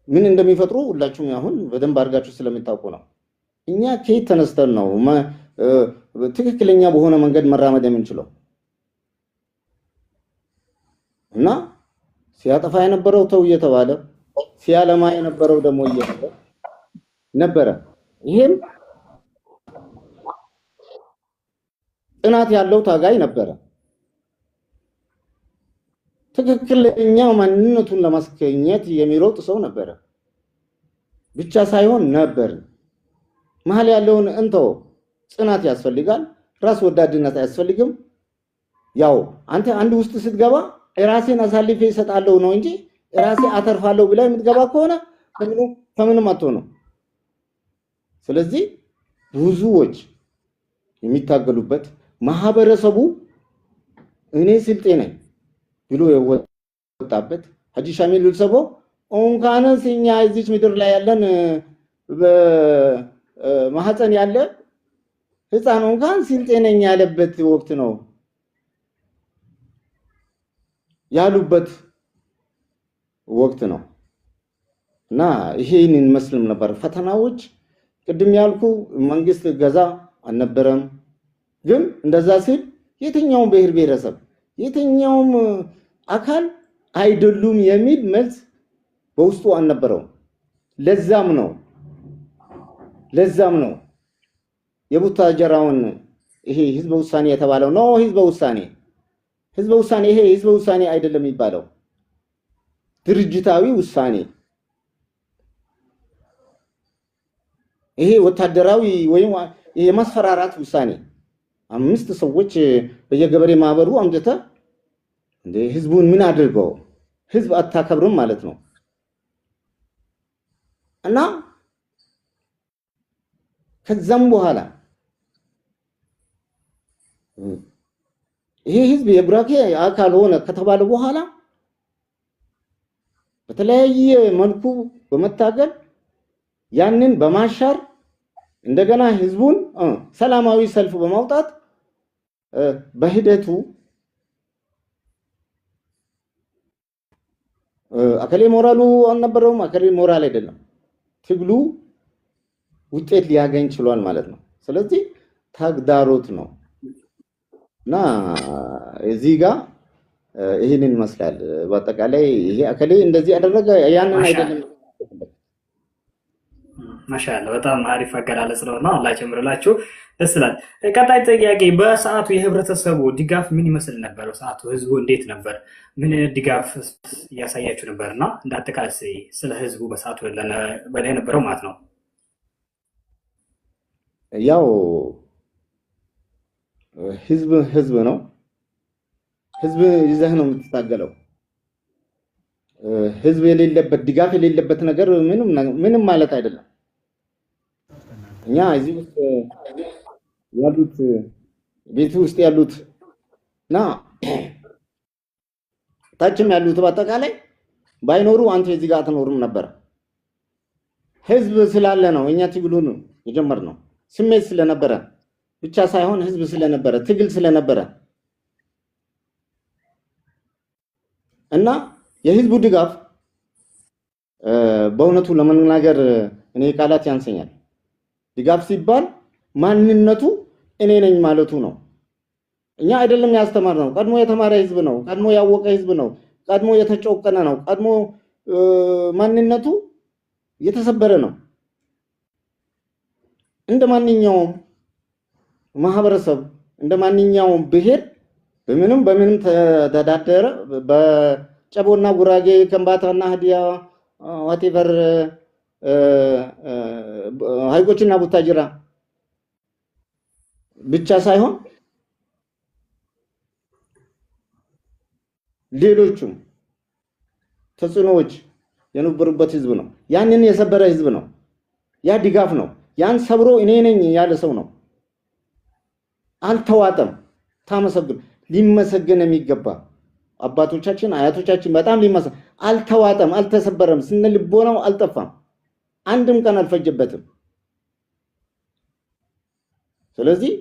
ምን እንደሚፈጥሩ ሁላችሁም አሁን በደንብ አድርጋችሁ ስለምታውቁ ነው። እኛ ከየት ተነስተን ነው ትክክለኛ በሆነ መንገድ መራመድ የምንችለው? እና ሲያጠፋ የነበረው ተው እየተባለ ሲያለማ የነበረው ደግሞ እየተባለ ነበረ። ይሄም ጥናት ያለው ታጋይ ነበረ። ትክክለኛ ማንነቱን ለማስገኘት የሚሮጥ ሰው ነበረ ብቻ ሳይሆን ነበር። መሀል ያለውን እንተው። ጽናት ያስፈልጋል። ራስ ወዳድነት አያስፈልግም። ያው አንተ አንድ ውስጥ ስትገባ ራሴን አሳልፌ እሰጣለሁ ነው እንጂ ራሴ አተርፋለሁ ብለህ የምትገባ ከሆነ ከምንም አትሆንም። ስለዚህ ብዙዎች የሚታገሉበት ማህበረሰቡ እኔ ስልጤ ነኝ ብሎ የወጣበት ሀጂ ሻሚል ሉልሰቦ እንኳንስ እኛ እዚች ምድር ላይ ያለን በማህፀን ያለ ህፃን እንኳን ስልጤ ነኝ ያለበት ወቅት ነው። ያሉበት ወቅት ነው እና ይሄንን መስልም ነበር። ፈተናዎች ቅድም ያልኩ መንግስት ገዛ አልነበረም። ግን እንደዛ ሲል የትኛውም ብሔር ብሔረሰብ የትኛውም አካል አይደሉም የሚል መልስ በውስጡ አልነበረውም። ለዛም ነው የቡታጀራውን ይሄ ህዝበ ውሳኔ የተባለው ነው። ህዝበ ውሳኔ ይሄ ህዝበ ውሳኔ አይደለም የሚባለው፣ ድርጅታዊ ውሳኔ፣ ይሄ ወታደራዊ ወይም የማስፈራራት ውሳኔ። 5 ሰዎች በየገበሬ ማህበሩ አምጥተህ እንደ ህዝቡን ምን አድርገው ህዝብ አታከብርም ማለት ነው። እና ከዛም በኋላ ይሄ ህዝብ የጉራጌ አካል ሆነ ከተባለ በኋላ በተለያየ መልኩ በመታገል ያንን በማሻር እንደገና ህዝቡን ሰላማዊ ሰልፍ በማውጣት በሂደቱ አከሌ ሞራሉ አልነበረውም፣ አከሌ ሞራል አይደለም፣ ትግሉ ውጤት ሊያገኝ ችሏል ማለት ነው። ስለዚህ ተግዳሮት ነው እና እዚህ ጋር ይሄንን ይመስላል። በአጠቃላይ ይሄ አከሌ እንደዚህ ያደረገ ያንን አይደለም። ማሻአላ በጣም አሪፍ አገላለጽ ነውና አላህ ይጨምርላችሁ። ደስ ይላል። ቀጣይ ጥያቄ፣ በሰዓቱ የህብረተሰቡ ድጋፍ ምን ይመስል ነበር? በሰዓቱ ህዝቡ እንዴት ነበር? ምን ድጋፍ እያሳያችሁ ነበርና እንደ አጠቃላይ ስለ ህዝቡ በሰዓቱ የነበረው ማለት ነው። ያው ህዝብ ህዝብ ነው። ህዝብ ይዘህ ነው የምትታገለው። ህዝብ የሌለበት ድጋፍ የሌለበት ነገር ምንም ማለት አይደለም። እኛ እዚህ ውስጥ ያሉት ቤት ውስጥ ያሉት እና ታችም ያሉት በአጠቃላይ ባይኖሩ አንተ እዚህ ጋር አትኖርም ነበር። ህዝብ ስላለ ነው እኛ ትግሉን የጀመርነው። ስሜት ስለነበረ ብቻ ሳይሆን ህዝብ ስለነበረ ትግል ስለነበረ እና የህዝቡ ድጋፍ በእውነቱ ለመናገር እኔ ቃላት ያንሰኛል። ድጋፍ ሲባል ማንነቱ እኔ ነኝ ማለቱ ነው። እኛ አይደለም ያስተማርነው፣ ቀድሞ የተማረ ህዝብ ነው፣ ቀድሞ ያወቀ ህዝብ ነው፣ ቀድሞ የተጨቆነ ነው፣ ቀድሞ ማንነቱ የተሰበረ ነው። እንደማንኛውም ማህበረሰብ እንደማንኛውም ብሔር በምንም በምንም ተዳደረ በጨቦና ጉራጌ ከምባታና ሀዲያ whatever ሀይቆችና ቡታጅራ ብቻ ሳይሆን ሌሎቹም ተጽዕኖዎች የነበሩበት ህዝብ ነው። ያንን የሰበረ ህዝብ ነው። ያ ድጋፍ ነው። ያን ሰብሮ እኔ ነኝ ያለ ሰው ነው። አልተዋጠም። ታመሰግን ሊመሰገን የሚገባ አባቶቻችን አያቶቻችን በጣም ሊመሰገን አልተዋጠም፣ አልተሰበረም፣ ስነ ልቦናው አልጠፋም፣ አንድም ቀን አልፈጀበትም። ስለዚህ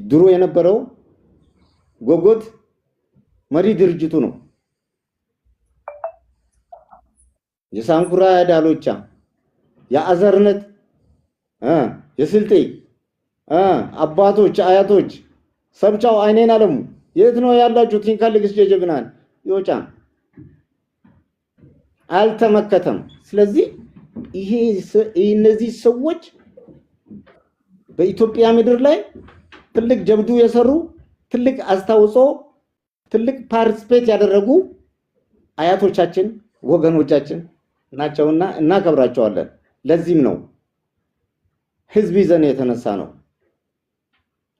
ድሮ የነበረው ጎጎት መሪ ድርጅቱ ነው። የሳንኩራ ዳሎቻ፣ የአዘርነት፣ የስልጤ አባቶች አያቶች ሰብቻው አይኔን አለሙ የት ነው ያላችሁት? ቲንካልግስ ጀጀብናን ይወጫ አልተመከተም። ስለዚህ ይሄ እነዚህ ሰዎች በኢትዮጵያ ምድር ላይ ትልቅ ጀብዱ የሰሩ፣ ትልቅ አስተዋጽኦ፣ ትልቅ ፓርቲሲፔት ያደረጉ አያቶቻችን ወገኖቻችን ናቸውና እናከብራቸዋለን። ለዚህም ነው ህዝብ ይዘን የተነሳ ነው።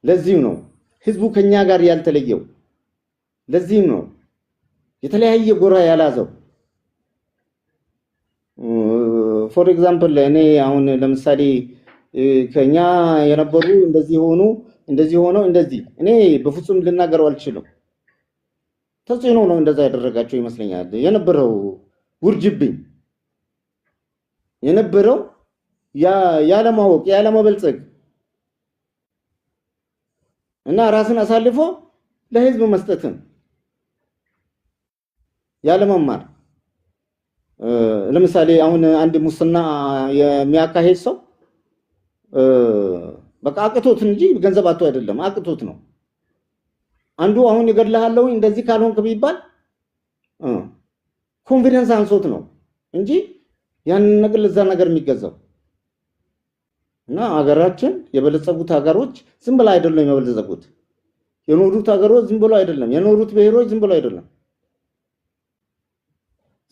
ለዚህም ነው ህዝቡ ከኛ ጋር ያልተለየው። ለዚህም ነው የተለያየ ጎራ ያላዘው። For example እኔ አሁን ለምሳሌ ከኛ የነበሩ እንደዚህ ሆኑ እንደዚህ ሆነው እንደዚህ እኔ በፍጹም ልናገረው አልችልም። ተጽዕኖ ነው እንደዛ ያደረጋቸው ይመስለኛል። የነበረው ውርጅብኝ የነበረው ያለማወቅ ያለመበልጸግ እና ራስን አሳልፎ ለህዝብ መስጠትን ያለመማር። ለምሳሌ አሁን አንድ ሙስና የሚያካሄድ ሰው በቃ አቅቶት እንጂ ገንዘብ አጥቶ አይደለም፣ አቅቶት ነው። አንዱ አሁን ይገድልሃለሁ እንደዚህ ካልሆንክ ቢባል confidence አንሶት ነው እንጂ ያንን ነገር ለዛ ነገር የሚገዛው። እና ሀገራችን የበለጸጉት ሀገሮች ዝም ብላ አይደለም የበለጸጉት። የኖሩት ሀገሮች ዝም ብሎ አይደለም፣ የኖሩት ብሔሮች ዝም ብሎ አይደለም።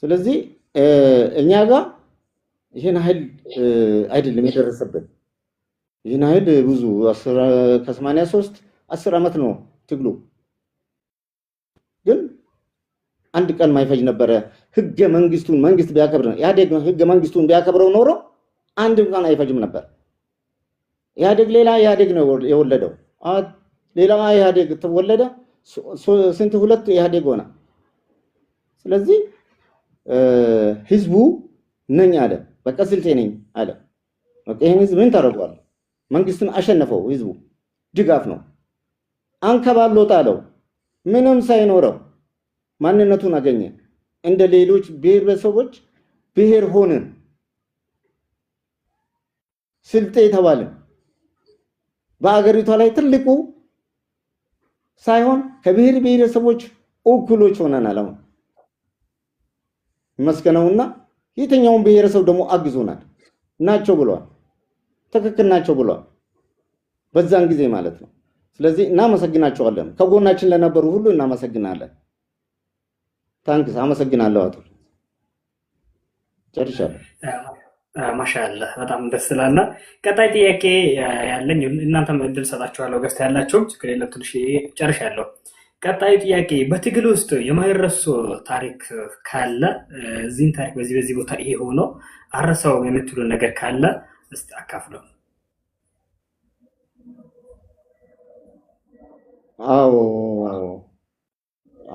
ስለዚህ እኛ ጋር ይህን ያህል አይደለም የደረሰብን። ይህን ያህል ብዙ ከ83 10 ዓመት ነው ትግሉ፣ ግን አንድ ቀን ማይፈጅ ነበረ። ህገ መንግስቱን መንግስት ቢያከብር፣ ኢህአዴግ ህገ መንግስቱን ቢያከብረው ኖሮ አንድ ቀን አይፈጅም ነበር። ኢህአዴግ ሌላ ኢህአዴግ ነው የወለደው፣ ሌላ ኢህአዴግ ተወለደ። ስንት ሁለት ኢህአዴግ ሆነ። ስለዚህ ህዝቡ ነኝ አለ፣ በቃ ስልጤ ነኝ አለ። በቃ ይህን ህዝብ ምን ታደርገዋለህ? መንግስትን አሸነፈው። ህዝቡ ድጋፍ ነው። አንከባሎ ጣለው። ምንም ሳይኖረው ማንነቱን አገኘ። እንደ ሌሎች ብሔር ብሔረሰቦች ብሔር ሆንን፣ ስልጤ ተባልን። በአገሪቷ ላይ ትልቁ ሳይሆን ከብሔር ብሔረሰቦች እኩሎች ሆነናል። አሁን ይመስገነውና የትኛውን ብሔረሰብ ደግሞ አግዞናል ናቸው ብለዋል። ትክክል ናቸው ብለዋል። በዛን ጊዜ ማለት ነው። ስለዚህ እናመሰግናቸዋለን። ከጎናችን ለነበሩ ሁሉ እናመሰግናለን። Thanks፣ አመሰግናለሁ። አቶ ጨርሻለሁ። ማሻአላህ በጣም ደስ ይላል። ቀጣይ ጥያቄ ያለኝ እናንተም እድል ሰጣችኋለሁ፣ ገዝታ ያላችሁ ችግር የለም። ትንሽ ጨርሻለሁ። ቀጣዩ ጥያቄ በትግል ውስጥ የማይረሱ ታሪክ ካለ፣ እዚህን ታሪክ በዚህ በዚህ ቦታ ይሄ ሆኖ አረሳውም የምትሉ ነገር ካለ እስቲ አካፍለው። አዎ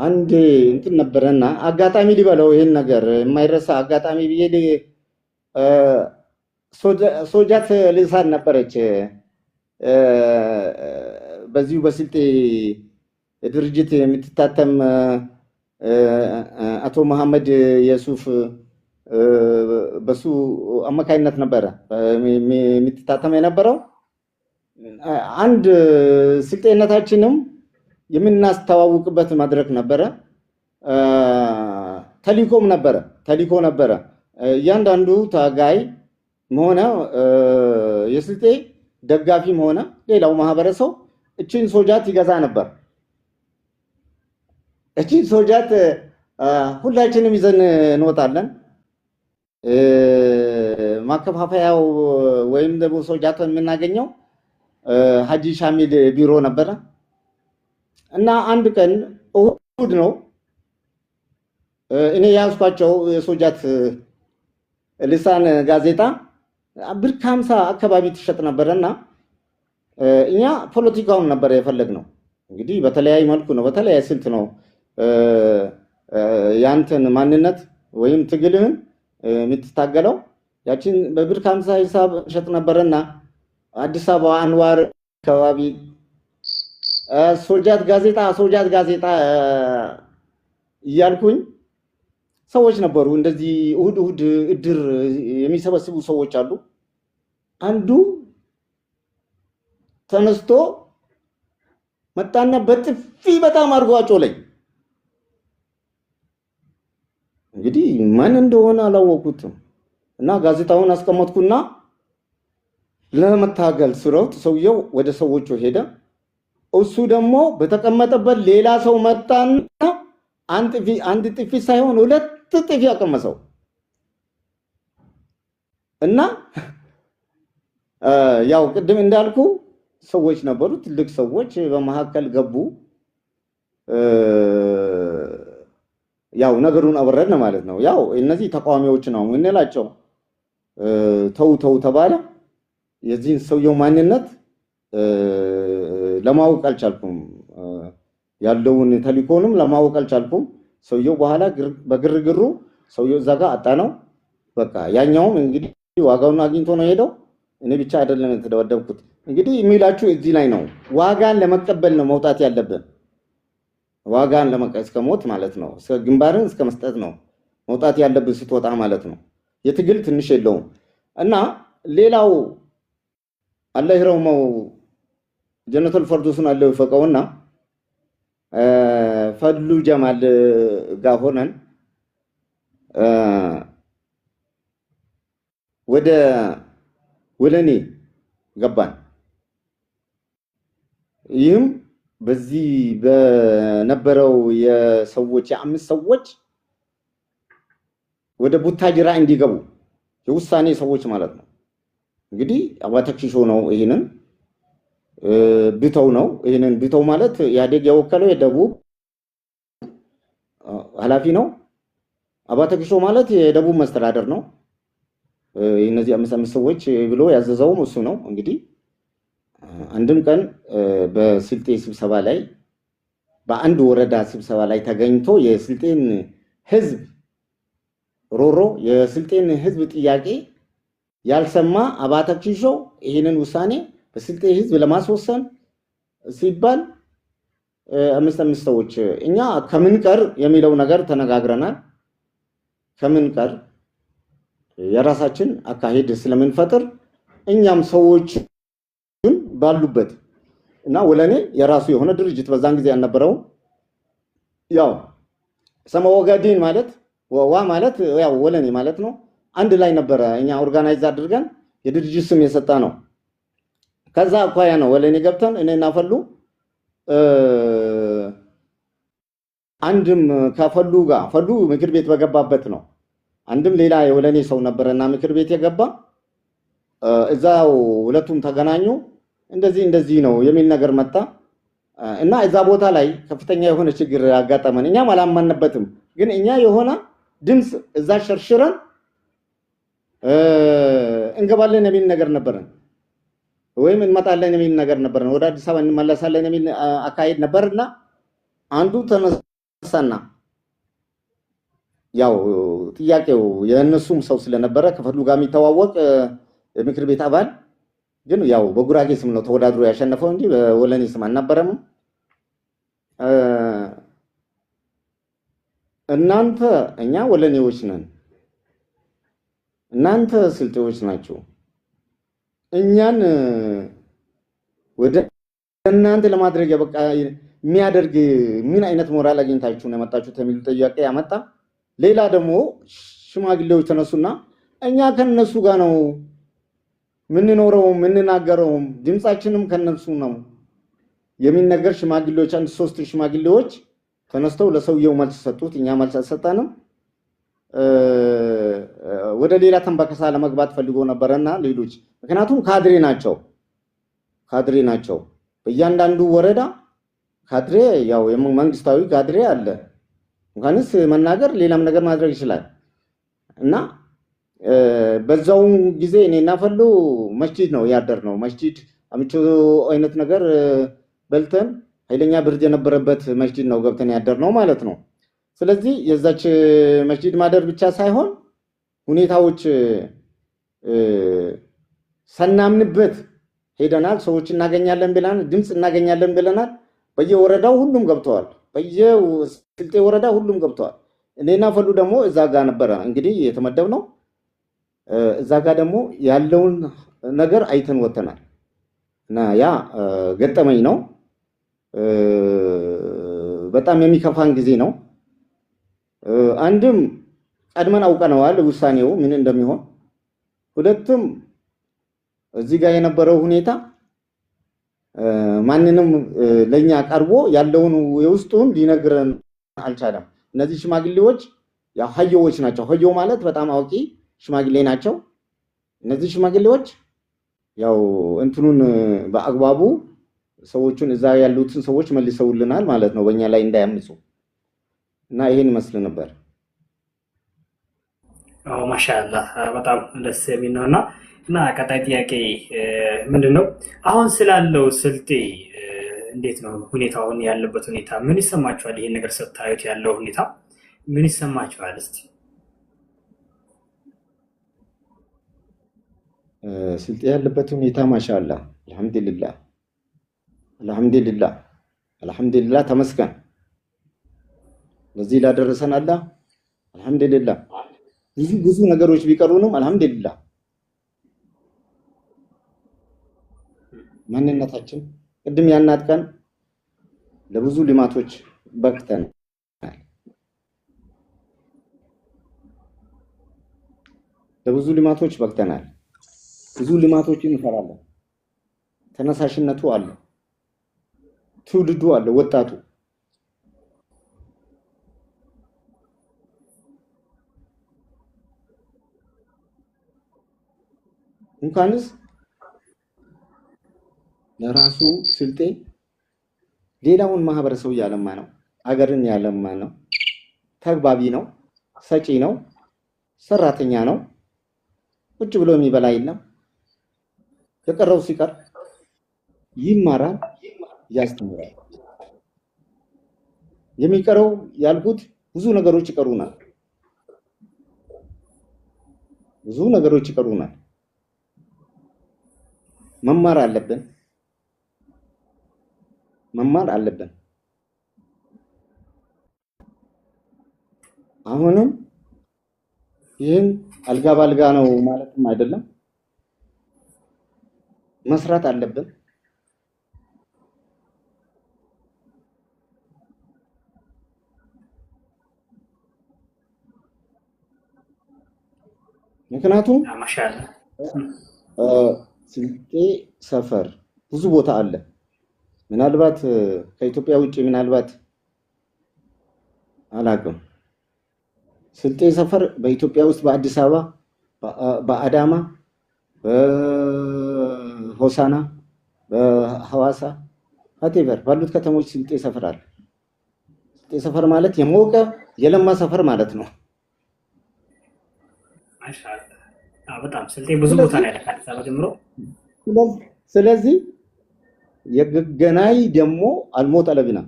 አንድ እንትን ነበረና አጋጣሚ ሊበለው ይሄን ነገር የማይረሳ አጋጣሚ ብዬ ሶጃት ልሳን ነበረች በዚሁ በስልጤ ድርጅት የምትታተም፣ አቶ መሐመድ የሱፍ በሱ አማካይነት ነበረ የምትታተም የነበረው። አንድ ስልጤነታችንም የምናስተዋውቅበት መድረክ ነበረ። ተሊኮም ነበረ፣ ተሊኮ ነበረ። እያንዳንዱ ታጋይ ሆነ የስልጤ ደጋፊም ሆነ ሌላው ማህበረሰብ እችን ሶጃት ይገዛ ነበር። እችን ሶጃት ሁላችንም ይዘን እንወጣለን። ማከፋፈያው ወይም ደግሞ ሶጃት የምናገኘው ሀጂ ሻሚል ቢሮ ነበረ። እና አንድ ቀን እሁድ ነው፣ እኔ የያዝኳቸው የሶጃት ልሳን ጋዜጣ ብር ከ50 አካባቢ ትሸጥ ነበረና እኛ ፖለቲካውን ነበር የፈለግነው። እንግዲህ በተለያየ መልኩ ነው፣ በተለያየ ስልት ነው ያንተን ማንነት ወይም ትግልህን የምትታገለው። ያችን በብር ከ50 ሂሳብ ሸጥ ነበረና አዲስ አበባ አንዋር አካባቢ ሶጃት ጋዜጣ ሶጃት ጋዜጣ እያልኩኝ ሰዎች ነበሩ። እንደዚህ እሁድ እሁድ እድር የሚሰበስቡ ሰዎች አሉ። አንዱ ተነስቶ መጣና በጥፊ በጣም አድርጎ አጮለኝ። እንግዲህ ማን እንደሆነ አላወኩትም። እና ጋዜጣውን አስቀመጥኩና ለመታገል ስሮጥ ሰውየው ወደ ሰዎቹ ሄደ። እሱ ደግሞ በተቀመጠበት ሌላ ሰው መጣና አንድ ጥፊ ሳይሆን ሁለት ጥፊ አቀመሰው። እና ያው ቅድም እንዳልኩ ሰዎች ነበሩ፣ ትልቅ ሰዎች በመካከል ገቡ። ያው ነገሩን አበረድን ማለት ነው። ያው እነዚህ ተቃዋሚዎች ነው የምንላቸው። ተው ተው ተባለ። የዚህን ሰውየው ማንነት ለማወቅ አልቻልኩም። ያለውን ተልእኮንም ለማወቅ አልቻልኩም። ሰውየው በኋላ በግርግሩ ሰውየው እዛ ጋር አጣ ነው። በቃ ያኛውም እንግዲህ ዋጋውን አግኝቶ ነው ሄደው። እኔ ብቻ አይደለም የተደበደብኩት። እንግዲህ የሚላችሁ እዚህ ላይ ነው። ዋጋን ለመቀበል ነው መውጣት ያለብን። ዋጋን እስከ ሞት ማለት ነው፣ እስከ ግንባርን እስከ መስጠት ነው መውጣት ያለብን ስትወጣ ማለት ነው። የትግል ትንሽ የለውም። እና ሌላው አላህ ይረህመው ጀነቱል ፈርዶስን አላህ ይወፍቀውና ፈድሉ ጀማል ጋር ሆነን ወደ ወለኔ ገባን። ይህም በዚህ በነበረው የሰዎች የአምስት ሰዎች ወደ ቡታጅራ እንዲገቡ የውሳኔ ሰዎች ማለት ነው። እንግዲህ አባተክሺሾ ነው ይህንን ብተው ነው። ይህንን ብተው ማለት ኢህአዴግ የወከለው የደቡብ ኃላፊ ነው። አባተክሺሾ ማለት የደቡብ መስተዳደር ነው። እነዚህ አምስት አምስት ሰዎች ብሎ ያዘዘውም እሱ ነው። እንግዲህ አንድም ቀን በስልጤ ስብሰባ ላይ በአንድ ወረዳ ስብሰባ ላይ ተገኝቶ የስልጤን ህዝብ ሮሮ የስልጤን ህዝብ ጥያቄ ያልሰማ አባተክሺሾ ይህንን ውሳኔ በስልጤ ህዝብ ለማስወሰን ሲባል አምስት አምስት ሰዎች እኛ ከምንቀር የሚለው ነገር ተነጋግረናል። ከምንቀር የራሳችን አካሄድ ስለምንፈጥር እኛም ሰዎችን ባሉበት እና ወለኔ የራሱ የሆነ ድርጅት በዛን ጊዜ አልነበረውም። ያው ሰመወጋዲን ማለት ዋ ማለት ያው ወለኔ ማለት ነው። አንድ ላይ ነበረ እኛ organize አድርገን የድርጅት ስም የሰጠ ነው። ከዛ አኳያ ነው ወለኔ ገብተን እኔና ፈሉ አንድም ከፈሉ ጋር ፈሉ ምክር ቤት በገባበት ነው። አንድም ሌላ የወለኔ ሰው ነበረና ምክር ቤት የገባ እዛው ሁለቱም ተገናኙ። እንደዚህ እንደዚህ ነው የሚል ነገር መጣ እና እዛ ቦታ ላይ ከፍተኛ የሆነ ችግር አጋጠመን። እኛም አላመንበትም፣ ግን እኛ የሆነ ድምፅ እዛ ሸርሽረን እንገባለን የሚል ነገር ነበረን፣ ወይም እንመጣለን የሚል ነገር ነበረን፣ ወደ አዲስ አበባ እንመለሳለን የሚል አካሄድ ነበርና አንዱ ተነሳና ያው ጥያቄው የእነሱም ሰው ስለነበረ ከፈሉ ጋር የሚተዋወቅ የምክር ቤት አባል ግን ያው በጉራጌ ስም ነው ተወዳድሮ ያሸነፈው እንጂ በወለኔ ስም አልነበረም። እናንተ እኛ ወለኔዎች ነን፣ እናንተ ስልጤዎች ናቸው። እኛን ወደ እናንተ ለማድረግ ያበቃ የሚያደርግ ምን አይነት ሞራል አግኝታችሁ ነው የመጣችሁት የሚሉ ጥያቄ ያመጣ። ሌላ ደግሞ ሽማግሌዎች ተነሱና እኛ ከነሱ ጋር ነው ምንኖረውም ምንናገረውም ድምፃችንም ከነሱ ነው የሚል ነገር ሽማግሌዎች አንድ ሶስት ሽማግሌዎች ተነስተው ለሰውየው መልስ ሰጡት። እኛ መልስ አልሰጠንም። ወደ ሌላ ተንበከሳ ለመግባት ፈልጎ ነበረና ሌሎች ምክንያቱም ካድሬ ናቸው ካድሬ ናቸው። በእያንዳንዱ ወረዳ ካድሬ ያው መንግስታዊ ካድሬ አለ። እንኳንስ መናገር ሌላም ነገር ማድረግ ይችላል። እና በዛው ጊዜ እኔና ፈሉ መስጂድ ነው ያደርነው። መስጂድ አምቾ አይነት ነገር በልተን ኃይለኛ ብርድ የነበረበት መስጂድ ነው ገብተን ያደርነው ማለት ነው። ስለዚህ የዛች መስጂድ ማደር ብቻ ሳይሆን ሁኔታዎች ሰናምንበት ሄደናል። ሰዎች እናገኛለን ብለናል፣ ድምፅ እናገኛለን ብለናል። በየወረዳው ሁሉም ገብተዋል። በየስልጤ ወረዳ ሁሉም ገብተዋል። እኔና ፈሉ ደግሞ እዛ ጋር ነበረ እንግዲህ የተመደብነው። እዛ ጋር ደግሞ ያለውን ነገር አይተን ወተናል። እና ያ ገጠመኝ ነው። በጣም የሚከፋን ጊዜ ነው። አንድም ቀድመን አውቀነዋል ውሳኔው ምን እንደሚሆን፣ ሁለትም እዚህ ጋር የነበረው ሁኔታ ማንንም ለኛ ቀርቦ ያለውን የውስጡን ሊነግረን አልቻለም። እነዚህ ሽማግሌዎች ያው ሀዮዎች ናቸው። ሀዮ ማለት በጣም አዋቂ ሽማግሌ ናቸው። እነዚህ ሽማግሌዎች ያው እንትኑን በአግባቡ ሰዎቹን እዛ ያሉትን ሰዎች መልሰውልናል ማለት ነው፣ በእኛ ላይ እንዳያምፁ እና ይሄን ይመስል ነበር። አዎ ማሻአላህ በጣም ደስ የሚል ነው። እና ቀጣይ ጥያቄ ምንድን ነው? አሁን ስላለው ስልጤ እንዴት ነው ሁኔታውን ያለበት ሁኔታ ምን ይሰማችኋል? ይሄን ነገር ስታዩት ያለው ሁኔታ ምን ይሰማችኋል? እስቲ ስልጤ ያለበት ሁኔታ ማሻአላህ አልሐምዱሊላህ አልሐምዱሊላህ አልሐምዱሊላህ ተመስገን። ለዚህ ላደረሰን አላህ አልሐምዱሊላህ። ብዙ ብዙ ነገሮች ቢቀሩንም አልሐምዱሊላህ ማንነታችን ቅድም ያናት ቀን ለብዙ ልማቶች በቅተናል። ለብዙ ልማቶች በቅተናል። ብዙ ልማቶችን እንሰራለን። ተነሳሽነቱ አለ፣ ትውልዱ አለ፣ ወጣቱ እንኳንስ ለራሱ ስልጤ ሌላውን ማህበረሰብ ያለማ ነው፣ አገርን ያለማ ነው። ተግባቢ ነው፣ ሰጪ ነው፣ ሰራተኛ ነው። ቁጭ ብሎ የሚበላ የለም። የቀረው ሲቀር ይማራል፣ ያስተምራል። የሚቀረው ያልኩት ብዙ ነገሮች ይቀሩናል፣ ብዙ ነገሮች ይቀሩናል። መማር አለብን፣ መማር አለብን። አሁንም ይህን አልጋ ባልጋ ነው ማለትም አይደለም። መስራት አለብን። ምክንያቱም ማሻአላህ ስልጤ ሰፈር ብዙ ቦታ አለ። ምናልባት ከኢትዮጵያ ውጭ ምናልባት አላውቅም። ስልጤ ሰፈር በኢትዮጵያ ውስጥ በአዲስ አበባ፣ በአዳማ፣ በሆሳና፣ በሐዋሳ whatever ባሉት ከተሞች ስልጤ ሰፈር አለ። ስልጤ ሰፈር ማለት የሞቀ የለማ ሰፈር ማለት ነው። ማሻአላህ በጣም ስልጤ ብዙ ቦታ ነው ያለ ከአዲስ አበባ ጀምሮ። ስለዚህ የገገናይ ደግሞ አልሞት አለብና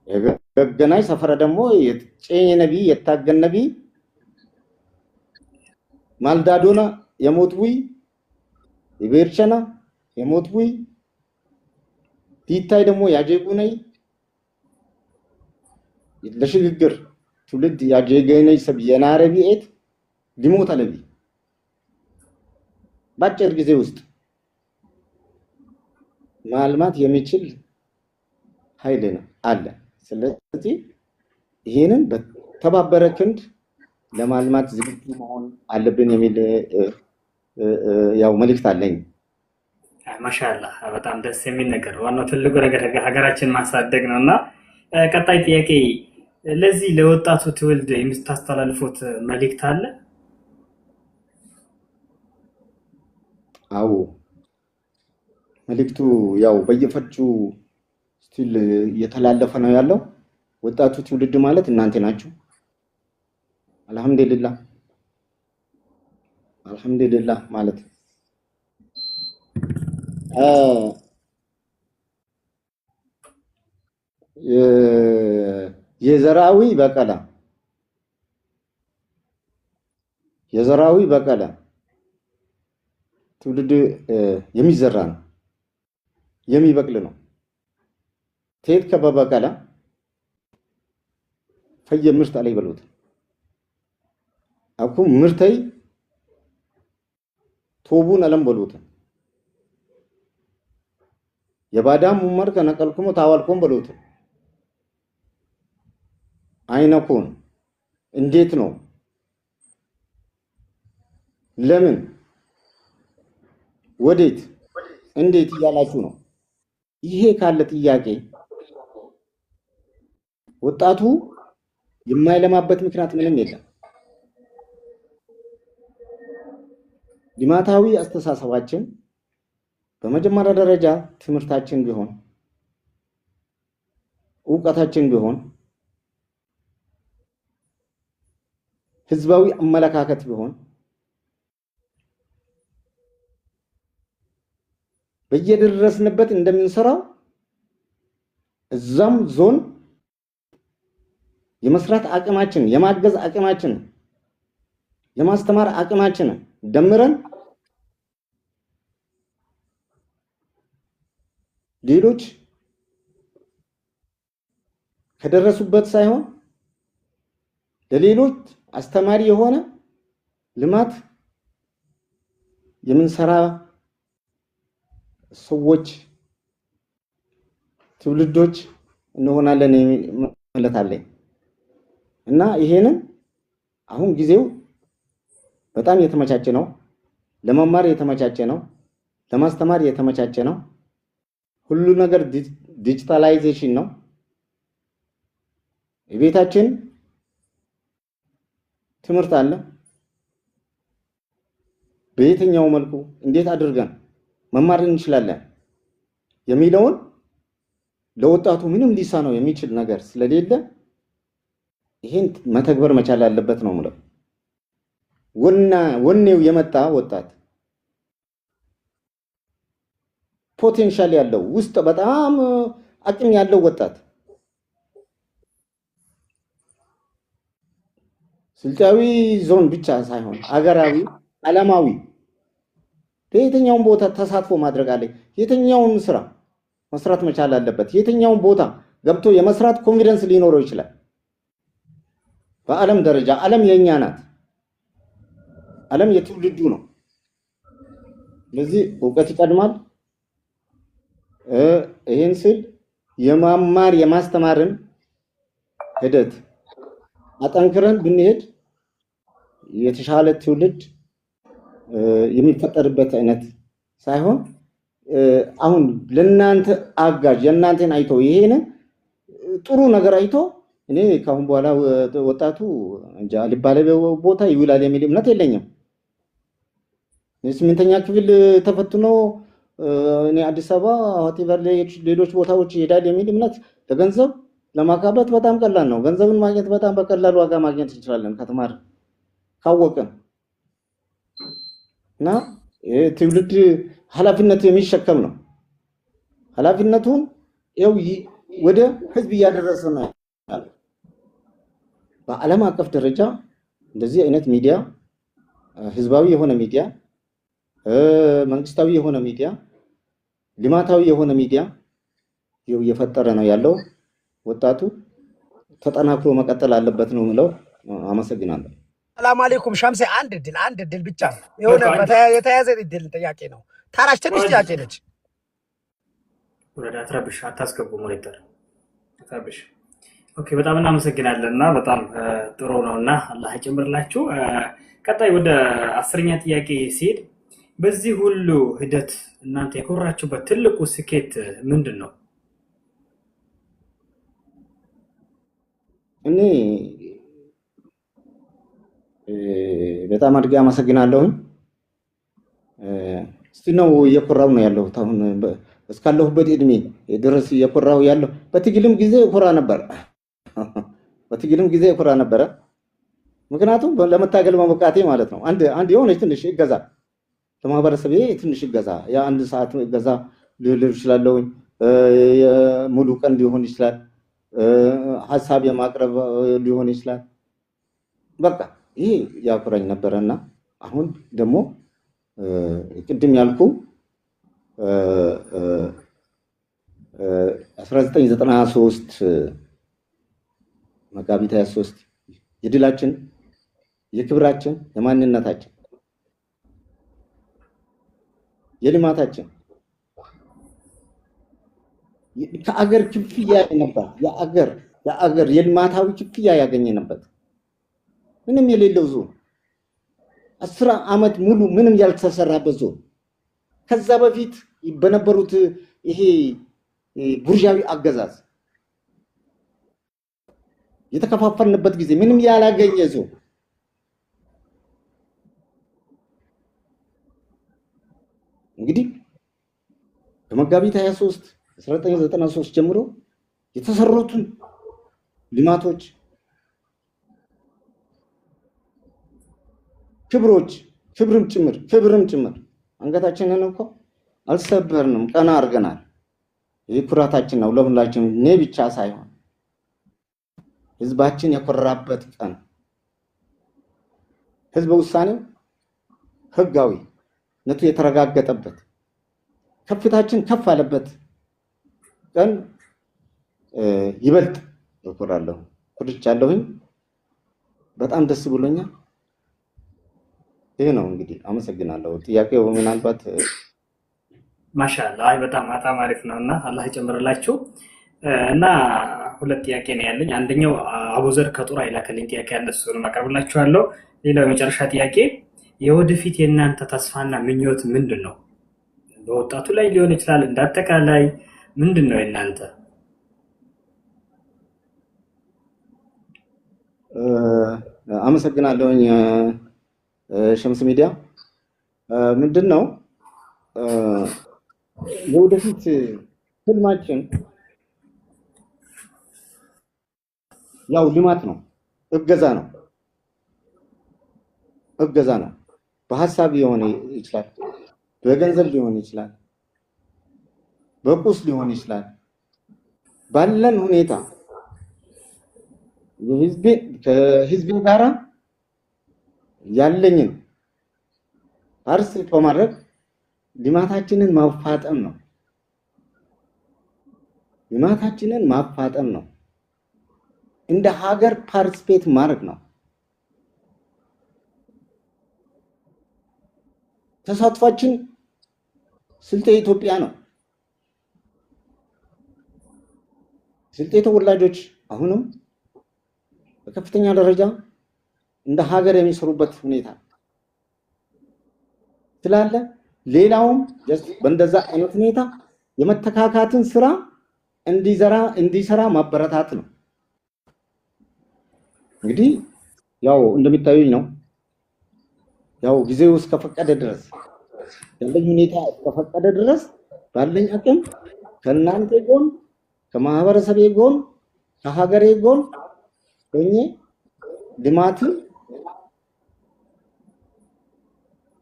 የገገናይ ሰፈረ ደግሞ የጨኝ ነቢ የታገን ነቢ ማልዳዶና የሞት ቡይ የቤርቸና የሞት ቡይ ዲታይ ደግሞ ያጀጉነይ ለሽግግር ትውልድ ያጀገነይ ሰብ የናረቢ ኤት ሊሞት አለቢ በአጭር ጊዜ ውስጥ ማልማት የሚችል ኃይል ነው አለ። ስለዚህ ይሄንን በተባበረ ክንድ ለማልማት ዝግጁ መሆን አለብን የሚል ያው መልእክት አለኝ። ማሻአላህ በጣም ደስ የሚል ነገር። ዋናው ትልቁ ነገር ሀገራችን ማሳደግ ነው እና ቀጣይ ጥያቄ ለዚህ ለወጣቱ ትውልድ የምታስተላልፉት መልእክት አለ? አዎ መልእክቱ ያው በየፈርጁ still እየተላለፈ ነው ያለው። ወጣቱ ትውልድ ማለት እናንተ ናችሁ። አልሐምዱሊላህ አልሐምዱሊላህ ማለት የዘራዊ በቀለ የዘራዊ በቀለ ትውልድ የሚዘራ ነው የሚበቅል ነው። ቴት ከበበቀለ ፈየ ምርት አለ ይበሉት አኩ ምርተይ ቶቡን አለም በሉት የባዳም ሙመር ከነቀልኩሞ ታዋልኩም በሉት አይነኩን እንዴት ነው ለምን ወዴት እንዴት እያላችሁ ነው። ይሄ ካለ ጥያቄ ወጣቱ የማይለማበት ምክንያት ምንም የለም። ልማታዊ አስተሳሰባችን በመጀመሪያ ደረጃ ትምህርታችን ቢሆን እውቀታችን ቢሆን ህዝባዊ አመለካከት ቢሆን በየደረስንበት እንደምንሰራው እዛም ዞን የመስራት አቅማችን የማገዝ አቅማችን የማስተማር አቅማችን ደምረን ሌሎች ከደረሱበት ሳይሆን ለሌሎች አስተማሪ የሆነ ልማት የምንሰራ ሰዎች ትውልዶች እንሆናለን ማለት አለኝ እና ይሄንን አሁን ጊዜው በጣም የተመቻቸ ነው። ለመማር የተመቻቸ ነው። ለማስተማር የተመቻቸ ነው። ሁሉ ነገር digitalization ነው። የቤታችን ትምህርት አለ። በየትኛው መልኩ እንዴት አድርገን መማር እንችላለን የሚለውን ለወጣቱ ምንም ሊሳነው የሚችል ነገር ስለሌለ ይሄን መተግበር መቻል አለበት ነው የምለው። ወኔው የመጣ ወጣት potential ያለው ውስጥ በጣም አቅም ያለው ወጣት ስልጣዊ ዞን ብቻ ሳይሆን አገራዊ፣ ዓለማዊ በየትኛውም ቦታ ተሳትፎ ማድረግ አለ። የትኛውን ስራ መስራት መቻል አለበት። የትኛውን ቦታ ገብቶ የመስራት confidence ሊኖረው ይችላል። በዓለም ደረጃ ዓለም የኛ ናት። ዓለም የትውልዱ ነው። ስለዚህ እውቀት ይቀድማል። ይህን ስል የማማር የማስተማርን ሂደት አጠንክረን ብንሄድ የተሻለ ትውልድ የሚፈጠርበት አይነት ሳይሆን አሁን ለእናንተ አጋዥ የእናንተን አይቶ ይሄን ጥሩ ነገር አይቶ እኔ ከአሁን በኋላ ወጣቱ እንጃ አልባሌ ቦታ ይውላል የሚል እምነት የለኝም። 8ኛ ክፍል ተፈትኖ እኔ አዲስ አበባ whatever ሌሎች ቦታዎች ይሄዳል የሚል እምነት ለገንዘብ ለማካበት በጣም ቀላል ነው። ገንዘብን ማግኘት በጣም በቀላል ዋጋ ማግኘት እንችላለን ከተማርን ካወቅን እና ትውልድ ኃላፊነት የሚሸከም ነው። ኃላፊነቱን ይኸው ወደ ህዝብ እያደረሰ ነው። በዓለም አቀፍ ደረጃ እንደዚህ አይነት ሚዲያ ህዝባዊ የሆነ ሚዲያ፣ መንግስታዊ የሆነ ሚዲያ፣ ልማታዊ የሆነ ሚዲያ ይኸው እየፈጠረ ነው ያለው። ወጣቱ ተጠናክሮ መቀጠል አለበት ነው የምለው። አመሰግናለሁ። ሰላም አለይኩም ሸምሴ። አንድ እድል አንድ እድል ብቻ የሆነ የተያዘ እድል ጥያቄ ነው። ታራሽ ትንሽ ጥያቄ ነች። ወረዳ አትረብሽ፣ አታስገቡ monitor አትረብሽ። Okay፣ በጣም እናመሰግናለን እና በጣም ጥሩ ነው እና አላህ ይጨምርላችሁ። ቀጣይ ወደ 10ኛ ጥያቄ ሲሄድ በዚህ ሁሉ ሂደት እናንተ የኮራችሁበት ትልቁ ስኬት ምንድን ነው? እኔ በጣም አድርጌ አመሰግናለሁኝ። እስቲ ነው እየኮራሁ ነው ያለሁት። አሁን እስካለሁበት እድሜ ድረስ እየኮራሁ ያለሁ። በትግልም ጊዜ እኮራ ነበር። በትግልም ጊዜ እኮራ ነበረ። ምክንያቱም ለመታገል መብቃቴ ማለት ነው። አንድ አንድ የሆነች ትንሽ እገዛ ለማህበረሰቤ ትንሽ እገዛ የአንድ ሰዓት እገዛ ልል እችላለሁኝ። ሙሉ ቀን ሊሆን ይችላል። ሀሳብ የማቅረብ ሊሆን ይችላል። በቃ ይሄ ያኮራኝ ነበረና አሁን ደግሞ ቅድም ያልኩ 1993 መጋቢት 23 የድላችን የክብራችን የማንነታችን የልማታችን ከአገር ክፍያ ነበር። የአገር የልማታዊ ክፍያ ያገኘንበት ምንም የሌለው ዞን 10 ዓመት ሙሉ ምንም ያልተሰራበት ዞን ከዛ በፊት በነበሩት ይሄ ቡርዣዊ አገዛዝ የተከፋፈልንበት ጊዜ ምንም ያላገኘ ዞን እንግዲህ በመጋቢት 23 1993 ጀምሮ የተሰሩትን ልማቶች ክብሮች ክብርም ጭምር አንገታችንን እኮ አልሰበርንም፣ ቀና አድርገናል። ይህ ኩራታችን ነው ለሁላችን፣ እኔ ብቻ ሳይሆን ህዝባችን የኮራበት ቀን ህዝበ ውሳኔው ህጋዊነቱ የተረጋገጠበት ከፍታችን ከፍ አለበት ቀን ይበልጥ እኮራለሁ፣ ኮርቻለሁኝ። በጣም ደስ ብሎኛል። ይህ ነው እንግዲህ። አመሰግናለሁ። ጥያቄው ምናልባት ማሻአላ፣ አይ በጣም በጣም አሪፍ ነው እና አላህ ይጨምርላችሁ። እና ሁለት ጥያቄ ነው ያለኝ። አንደኛው አቡዘር ከጡራ የላከልኝ ጥያቄ አለ፣ እሱንም አቀርብላችኋለሁ። ሌላው የመጨረሻ ጥያቄ የወደፊት የእናንተ ተስፋና ምኞት ምንድን ነው? በወጣቱ ላይ ሊሆን ይችላል፣ እንደ አጠቃላይ ምንድን ነው የእናንተ? አመሰግናለሁኝ። ሸምስ ሚዲያ ምንድን ነው የወደፊት ህልማችን? ያው ልማት ነው፣ እገዛ ነው፣ እገዛ ነው። በሀሳብ ሊሆን ይችላል፣ በገንዘብ ሊሆን ይችላል፣ በቁስ ሊሆን ይችላል። ባለን ሁኔታ ከህዝቤ ጋራ ያለኝን participate በማድረግ ልማታችንን ማፋጠን ነው። ልማታችንን ማፋጠን ነው። እንደ ሀገር participate ማድረግ ነው። ተሳትፏችን ስልጤ ኢትዮጵያ ነው። ስልጤ ተወላጆች አሁንም በከፍተኛ ደረጃ እንደ ሀገር የሚሰሩበት ሁኔታ ስላለ ሌላውም በእንደዛ አይነት ሁኔታ የመተካካትን ስራ እንዲሰራ ማበረታት ነው። እንግዲህ ያው እንደሚታዩኝ ነው። ያው ጊዜው እስከፈቀደ ድረስ፣ ያለኝ ሁኔታ እስከፈቀደ ድረስ፣ ባለኝ አቅም ከእናንተ ጎን፣ ከማህበረሰቤ ጎን፣ ከሀገሬ ጎን ሆኜ ልማትን፣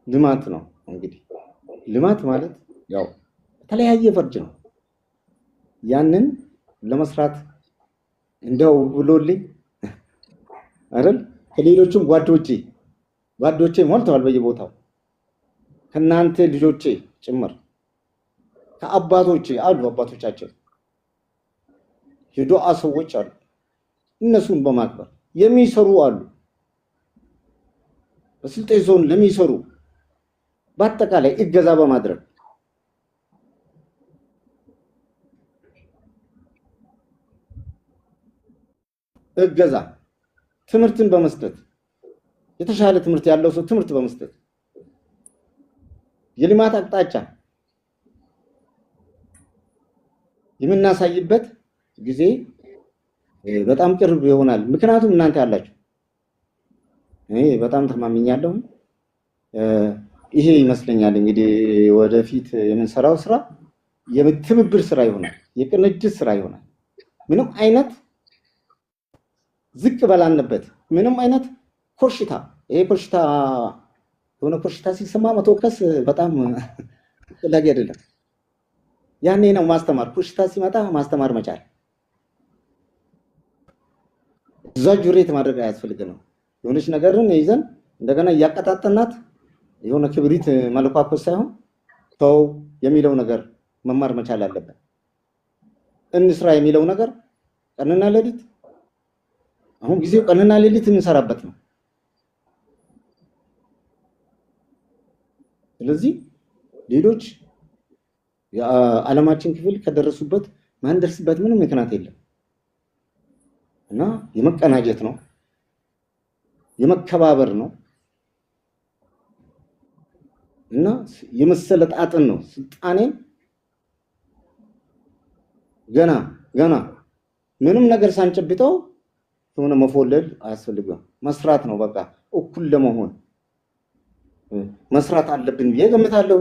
ልማት ነው እንግዲህ። ልማት ማለት ያው የተለያየ ፈርጅ ነው። ያንን ለመስራት እንደው ብሎልኝ አይደል፣ ከሌሎቹም ጓዶቼ ሞልተዋል በየቦታው፣ ከእናንተ ልጆቼ ጭምር፣ ከአባቶቼ አሉ፣ አባቶቻችን የዱዓ ሰዎች አሉ። እነሱን በማክበር የሚሰሩ አሉ። በስልጤ ዞን ለሚሰሩ በአጠቃላይ እገዛ በማድረግ፣ እገዛ ትምህርትን በመስጠት፣ የተሻለ ትምህርት ያለው ሰው ትምህርት በመስጠት፣ የልማት አቅጣጫ የምናሳይበት ጊዜ በጣም ቅርብ ይሆናል። ምክንያቱም እናንተ ያላችሁ እኔ በጣም ተማምኛለሁ። ይሄ ይመስለኛል እንግዲህ ወደፊት የምንሰራው ስራ የትብብር ስራ ይሆናል፣ የቅንጅት ስራ ይሆናል። ምንም አይነት ዝቅ በላንበት፣ ምንም አይነት ኮሽታ፣ ይሄ ኮሽታ የሆነ ኮሽታ ሲሰማ መተወከስ በጣም አስፈላጊ አይደለም። ያኔ ነው ማስተማር፣ ኮሽታ ሲመጣ ማስተማር መቻል። exaggerate ማድረግ አያስፈልግንም። የሆነች ነገርን ይዘን እንደገና እያቀጣጠናት የሆነ ክብሪት መለኳኮስ ሳይሆን ተው የሚለው ነገር መማር መቻል አለብን። እንስራ የሚለው ነገር ቀንና ሌሊት፣ አሁን ጊዜው ቀንና ሌሊት የምንሰራበት ነው። ስለዚህ ሌሎች የዓለማችን ክፍል ከደረሱበት ማንደርስበት ምንም ምክንያት የለም እና የመቀናጀት ነው፣ የመከባበር ነው እና የመሰለጣጥን ነው። ስልጣኔን ገና ገና ምንም ነገር ሳንጨብጠው የሆነ መፎለል አያስፈልግም። መስራት ነው፣ በቃ እኩል ለመሆን መስራት አለብን ብዬ ገምታለሁ።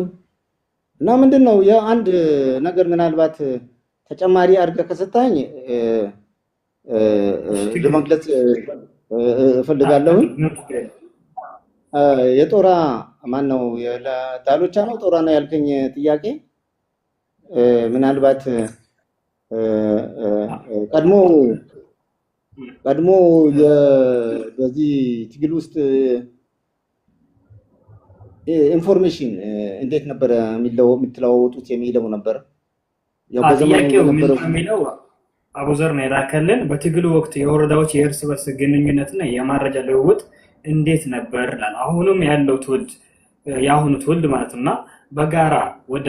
እና ምንድን ነው የአንድ ነገር ምናልባት ተጨማሪ አድርገህ ከሰጠኸኝ ለመግለጽ እፈልጋለሁ። የጦራ ማን ነው፣ ዳሎቻ ነው ጦራ ነው ያልከኝ ጥያቄ፣ ምናልባት ቀድሞ ቀድሞ በዚህ ትግል ውስጥ information እንዴት ነበረ የምትለዋወጡት የሚለው ነበር። ያው በዘመኑ ጥያቄው የነበረው የሚለው አቡዘር ነው የላከልን። በትግሉ ወቅት የወረዳዎች የእርስ በርስ ግንኙነትና የመረጃ ልውውጥ እንዴት ነበር ይላል። አሁንም ያለው ትውልድ የአሁኑ ትውልድ ማለት እና በጋራ ወደ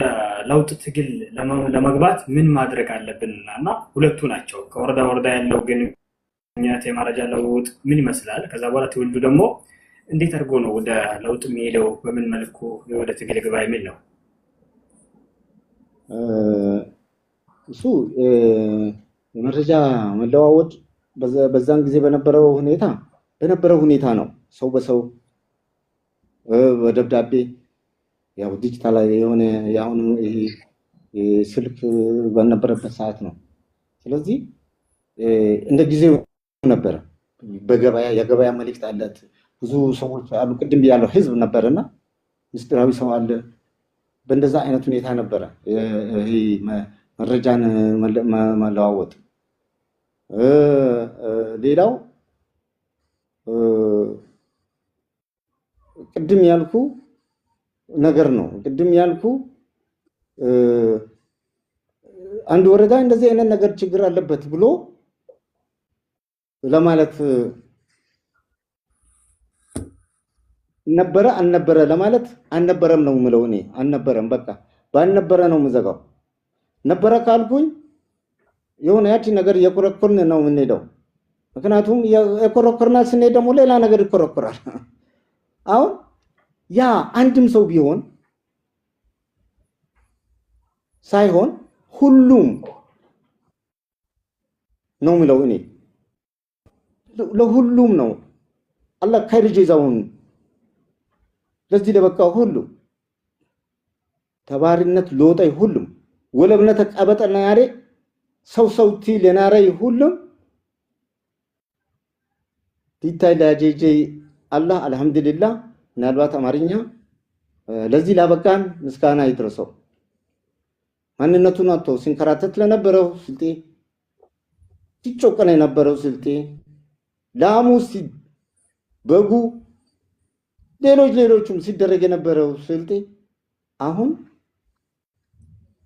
ለውጥ ትግል ለመግባት ምን ማድረግ አለብን? እና ሁለቱ ናቸው። ከወረዳ ወረዳ ያለው ግንኙነት የመረጃ ልውውጥ ምን ይመስላል? ከዛ በኋላ ትውልዱ ደግሞ እንዴት አድርጎ ነው ወደ ለውጥ የሚሄደው፣ በምን መልኩ ወደ ትግል ግባ የሚል ነው። እሱ የመረጃ መለዋወጥ በዛን ጊዜ በነበረው ሁኔታ ነው። ሰው በሰው በደብዳቤ ያው ዲጂታል የሆነ ያሁኑ ይሄ ስልክ በነበረበት ሰዓት ነው። ስለዚህ እንደ ጊዜው ነበረ። በገበያ የገበያ መልእክት አለት ብዙ ሰዎች አሉ። ቅድም ብያለሁ፣ ህዝብ ነበርና ምስጢራዊ ሰው አለ። በእንደዛ አይነት ሁኔታ ነበረ ይሄ መረጃን መለዋወጥ። ሌላው ቅድም ያልኩ ነገር ነው። ቅድም ያልኩ አንድ ወረዳ እንደዚህ አይነት ነገር ችግር አለበት ብሎ ለማለት ነበረ አልነበረ ለማለት አልነበረም ነው የምለው እኔ። አልነበረም፣ በቃ ባልነበረ ነው የምዘጋው። ነበረ ካልኩኝ የሆነ ያቺ ነገር እየኮረኮርን ነው የምንሄደው። ምክንያቱም የኮረኮርና ስንሄድ ደግሞ ሌላ ነገር ይኮረኮራል። አሁን ያ አንድም ሰው ቢሆን ሳይሆን ሁሉም ነው የምለው እኔ። ለሁሉም ነው አላህ ኸይር ጀዛውን ለዚህ ለበቃው ሁሉ ተባሪነት ለወጣይ ሁሉም ወለብነ ተቀበጠ ናሬ ሰው ሰውቲ ለናረይ ሁሉም ዲታይ ላጄጄ አላህ አልሐምዱሊላህ። ምናልባት አማርኛ ለዚህ ላበቃን ምስጋና ይድረሰው። ማንነቱን አጥቶ ሲንከራተት ለነበረው ስልጤ፣ ሲጮቀን የነበረው ስልጤ፣ ላሙ በጉ ሌሎችም ሲደረግ የነበረው ስልጤ አሁን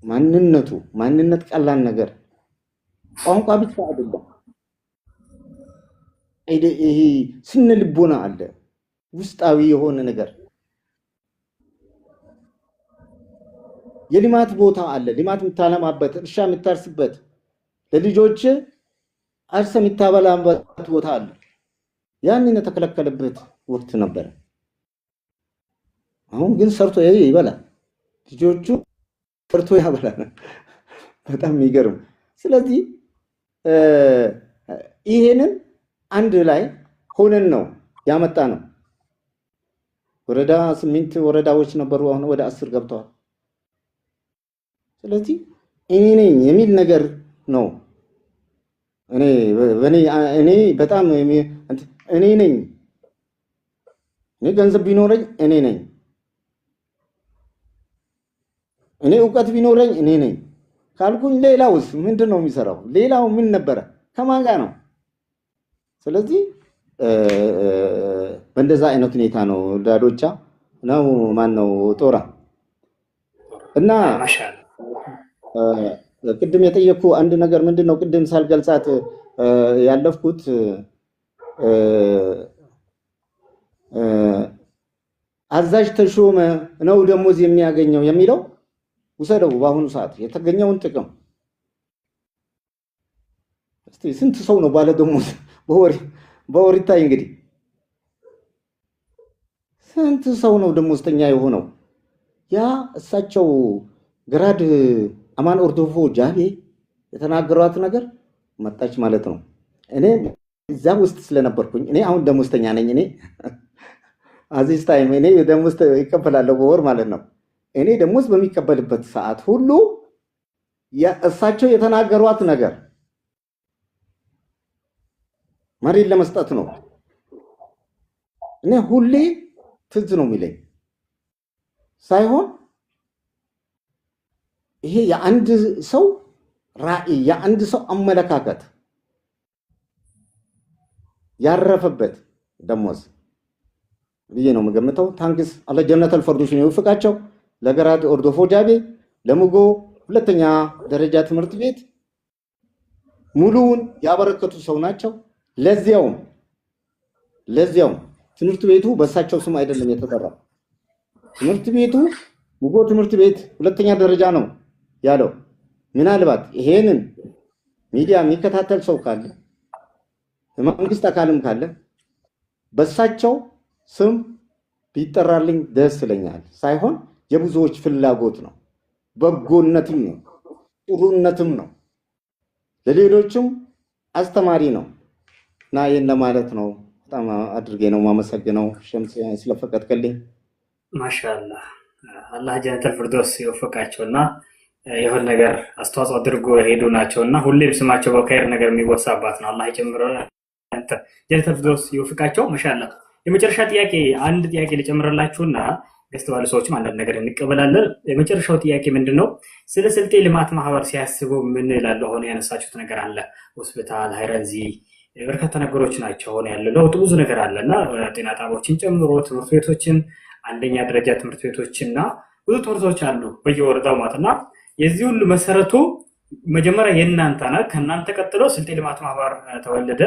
ማንነቱ ማንነት ቀላል ነገር ቋንቋ ብቻ አይደለም። ይሄ ስነ ልቦና አለ፣ ውስጣዊ የሆነ ነገር የልማት ቦታ አለ። ልማት የምታለማበት፣ እርሻ የምታርስበት፣ ለልጆች አርሰ የምታበላበት ቦታ አለ። ያንን የተከለከለበት ወቅት ነበረ። አሁን ግን ሰርቶ ይበላል፣ ልጆቹ ሰርቶ ያበላል። በጣም የሚገርም። ስለዚህ ይሄንን አንድ ላይ ሆነን ነው ያመጣ ነው። ወረዳ 8 ወረዳዎች ነበሩ፣ አሁን ወደ 10 ገብተዋል። ስለዚህ እኔ ነኝ የሚል ነገር ነው። እኔ በጣም እኔ ነኝ፣ እኔ ገንዘብ ቢኖረኝ እኔ ነኝ፣ እኔ እውቀት ቢኖረኝ እኔ ነኝ ካልኩኝ ሌላውስ ምንድን ነው የሚሰራው? ሌላው ምን ነበረ? ከማን ጋር ነው? ስለዚህ በእንደዛ አይነት ሁኔታ ነው ዳዶቻ ነው ማን ነው ጦራ እና ቅድም የጠየቅኩ አንድ ነገር ምንድን ነው ቅድም ሳልገልጻት ያለፍኩት አዛዥ ተሾመ ነው ደሞዝ የሚያገኘው የሚለው ውሰደው። በአሁኑ ሰዓት የተገኘውን ጥቅም እስቲ ስንት ሰው ነው ባለ ደሞዝ በወር ይታይ እንግዲህ ስንት ሰው ነው ደሞዝተኛ የሆነው? ያ እሳቸው ግራድ አማን ኦርዶፎ ጃቤ የተናገሯት ነገር መጣች ማለት ነው። እኔ እዛ ውስጥ ስለነበርኩኝ እኔ አሁን ደሞዝተኛ ነኝ። እኔ at this time እኔ ደሞዝ ይቀበላለሁ በወር ማለት ነው። እኔ ደሞዝ በሚቀበልበት ሰዓት ሁሉ እሳቸው የተናገሯት ነገር መሬት ለመስጠት ነው። እኔ ሁሌ ትዝ ነው የሚለኝ ሳይሆን ይሄ የአንድ ሰው ራዕይ የአንድ ሰው አመለካከት ያረፈበት ደሞዝ ብዬ ነው የምገምተው። thanks አላህ ጀነተል ፈርዶስን ይወፍቃቸው። ለገራድ ኦርዶፎ ጃቤ ለሙጎ ሁለተኛ ደረጃ ትምህርት ቤት ሙሉውን ያበረከቱ ሰው ናቸው። ለዚያውም ለዚያውም ትምህርት ቤቱ በእሳቸው ስም አይደለም የተጠራው። ትምህርት ቤቱ ሙጎ ትምህርት ቤት ሁለተኛ ደረጃ ነው ያለው። ምናልባት ይሄንን ሚዲያ የሚከታተል ሰው ካለ፣ የመንግስት አካልም ካለ፣ በእሳቸው ስም ቢጠራልኝ ደስ ይለኛል። ሳይሆን የብዙዎች ፍላጎት ነው፣ በጎነትም ነው፣ ጥሩነትም ነው፣ ለሌሎችም አስተማሪ ነው እና ይህን ለማለት ነው። በጣም አድርጌ ነው የማመሰግነው ሸምስ ስለፈቀድክልኝ። ማሻአላህ፣ አላህ ጀነተል ፊርዶስ የወፈቃቸውና የሆነ ነገር አስተዋጽኦ አድርጎ የሄዱ ናቸው እና ሁሌም ስማቸው በኸይር ነገር የሚወሳባት ነው። አላህ ይጨምር፣ ጀነተል ፊርዶስ ይወፍቃቸው። ማሻአላህ፣ የመጨረሻ ጥያቄ፣ አንድ ጥያቄ ልጨምርላችሁና guest ባሉ ሰዎችም አንዳንድ ነገር እንቀበላለን። የመጨረሻው ጥያቄ ምንድን ነው? ስለ ስልጤ ልማት ማህበር ሲያስቡ ምን ይላሉ? አሁን ያነሳችሁት ነገር አለ፣ ሆስፒታል፣ ሃይረንዚ፣ በርካታ ነገሮች ናቸው። አሁን ያለ ለውጥ ብዙ ነገር አለ እና ጤና ጣቢያዎችን ጨምሮ ትምህርት ቤቶችን፣ አንደኛ ደረጃ ትምህርት ቤቶችና ብዙ ትምህርቶች አሉ በየወረዳው ማለት። እና የዚህ ሁሉ መሰረቱ መጀመሪያ የእናንተ ነው። ከእናንተ ቀጥሎ ስልጤ ልማት ማህበር ተወለደ።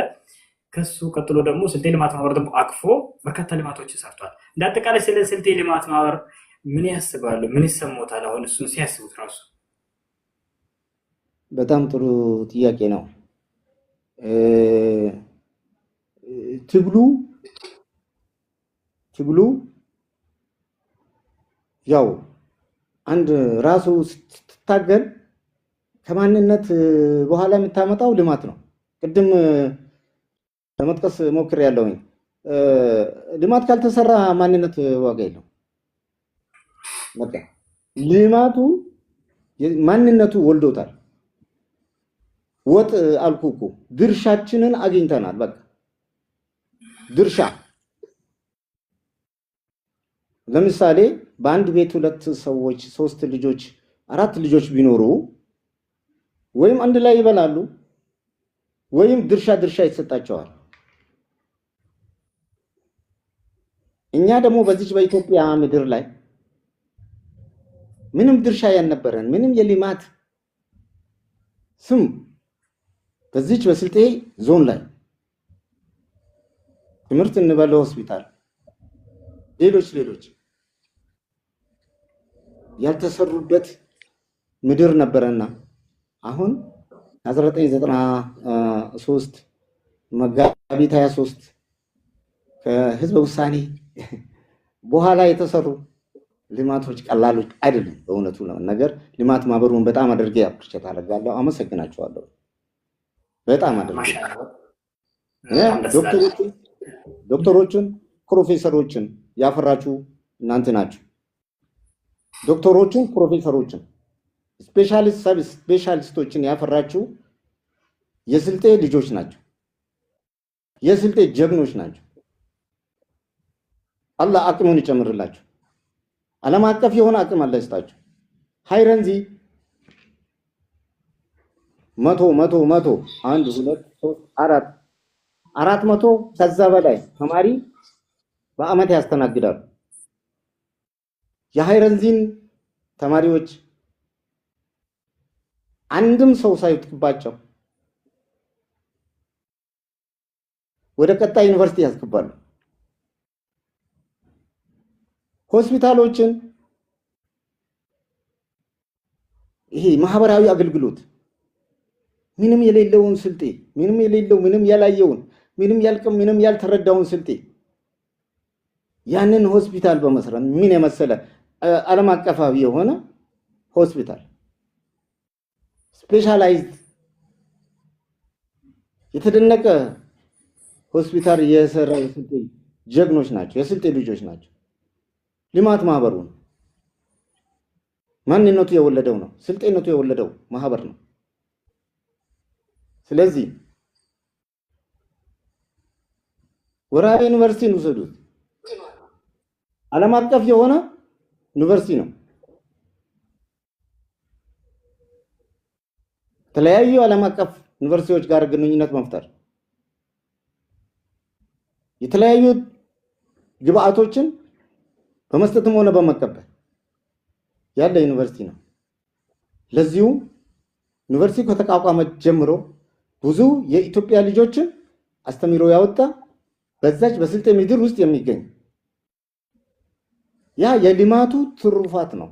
ከሱ ቀጥሎ ደግሞ ስልጤ ልማት ማህበር ደግሞ አቅፎ በርካታ ልማቶችን ሰርቷል። እንደ አጠቃላይ ስለ ስልጤ ልማት ማህበር ምን ያስባሉ? ምን ይሰሞታል? አሁን እሱን ሲያስቡት ራሱ። በጣም ጥሩ ጥያቄ ነው። ትግሉ ትግሉ ያው አንድ ራሱ ስትታገል ከማንነት በኋላ የምታመጣው ልማት ነው። ቅድም ለመጥቀስ ሞክሬያለሁኝ። ልማት ካልተሰራ ማንነት ዋጋ የለው። በቃ ልማቱ ማንነቱ ወልዶታል። ወጥ አልኩ እኮ፣ ድርሻችንን አግኝተናል። በቃ ድርሻ፣ ለምሳሌ በአንድ ቤት ሁለት ሰዎች፣ ሶስት ልጆች፣ አራት ልጆች ቢኖሩ ወይም አንድ ላይ ይበላሉ ወይም ድርሻ ድርሻ ይሰጣቸዋል። እኛ ደግሞ በዚች በኢትዮጵያ ምድር ላይ ምንም ድርሻ ያልነበረን፣ ምንም የልማት ስም በዚች በስልጤ ዞን ላይ ትምህርት እንበለው፣ ሆስፒታል፣ ሌሎች ሌሎች ያልተሰሩበት ምድር ነበረና አሁን 1993 መጋቢት 23 ከህዝበ ውሳኔ በኋላ የተሰሩ ልማቶች ቀላሎች አይደሉም። በእውነቱ ለመናገር ልማት ማህበሩን በጣም አድርጌ appreciate አደርጋለሁ። አመሰግናቸዋለሁ። በጣም አድርጌ ዶክተሮችን፣ ፕሮፌሰሮችን ያፈራችሁ እናንተ ናችሁ። ዶክተሮችን፣ ፕሮፌሰሮችን፣ specialist፣ sub specialist ኦችን ያፈራችሁ የስልጤ ልጆች ናቸው። የስልጤ ጀግኖች ናቸው። አላህ አቅሙን ይጨምርላችሁ። ዓለም አቀፍ የሆነ አቅም አላህ ይስጣችሁ። ሃይረንዚ 100 100 100፣ አንድ፣ ሁለት፣ ሶስት፣ አራት፣ 400 ከዛ በላይ ተማሪ በአመት ያስተናግዳሉ። የሃይረንዚን ተማሪዎች አንድም ሰው ሳይወድቅባቸው ወደ ቀጣይ ዩኒቨርሲቲ ያስገባሉ። ሆስፒታሎችን፣ ይሄ ማህበራዊ አገልግሎት፣ ምንም የሌለውን ስልጤ፣ ምንም የሌለው፣ ምንም ያላየውን፣ ምንም ያልቅም ምንም ያልተረዳውን ስልጤ ያንን ሆስፒታል በመስራት፣ ምን የመሰለ ዓለም አቀፋዊ የሆነ ሆስፒታል፣ specialized የተደነቀ ሆስፒታል የሰራ የስልጤ ጀግኖች ናቸው፣ የስልጤ ልጆች ናቸው። ልማት ማህበሩ ነው። ማንነቱ የወለደው ነው። ስልጤነቱ የወለደው ማህበር ነው። ስለዚህ ወራቤ ዩኒቨርሲቲን ውሰዱት። ዓለም አቀፍ የሆነ ዩኒቨርሲቲ ነው። የተለያዩ ዓለም አቀፍ ዩኒቨርሲቲዎች ጋር ግንኙነት መፍጠር፣ የተለያዩ ግብአቶችን በመስጠትም ሆነ በመቀበል ያለ ዩኒቨርሲቲ ነው። ለዚሁ ዩኒቨርሲቲ ከተቋቋመ ጀምሮ ብዙ የኢትዮጵያ ልጆችን አስተምሮ ያወጣ በዛች በስልጤ ምድር ውስጥ የሚገኝ ያ የልማቱ ትሩፋት ነው።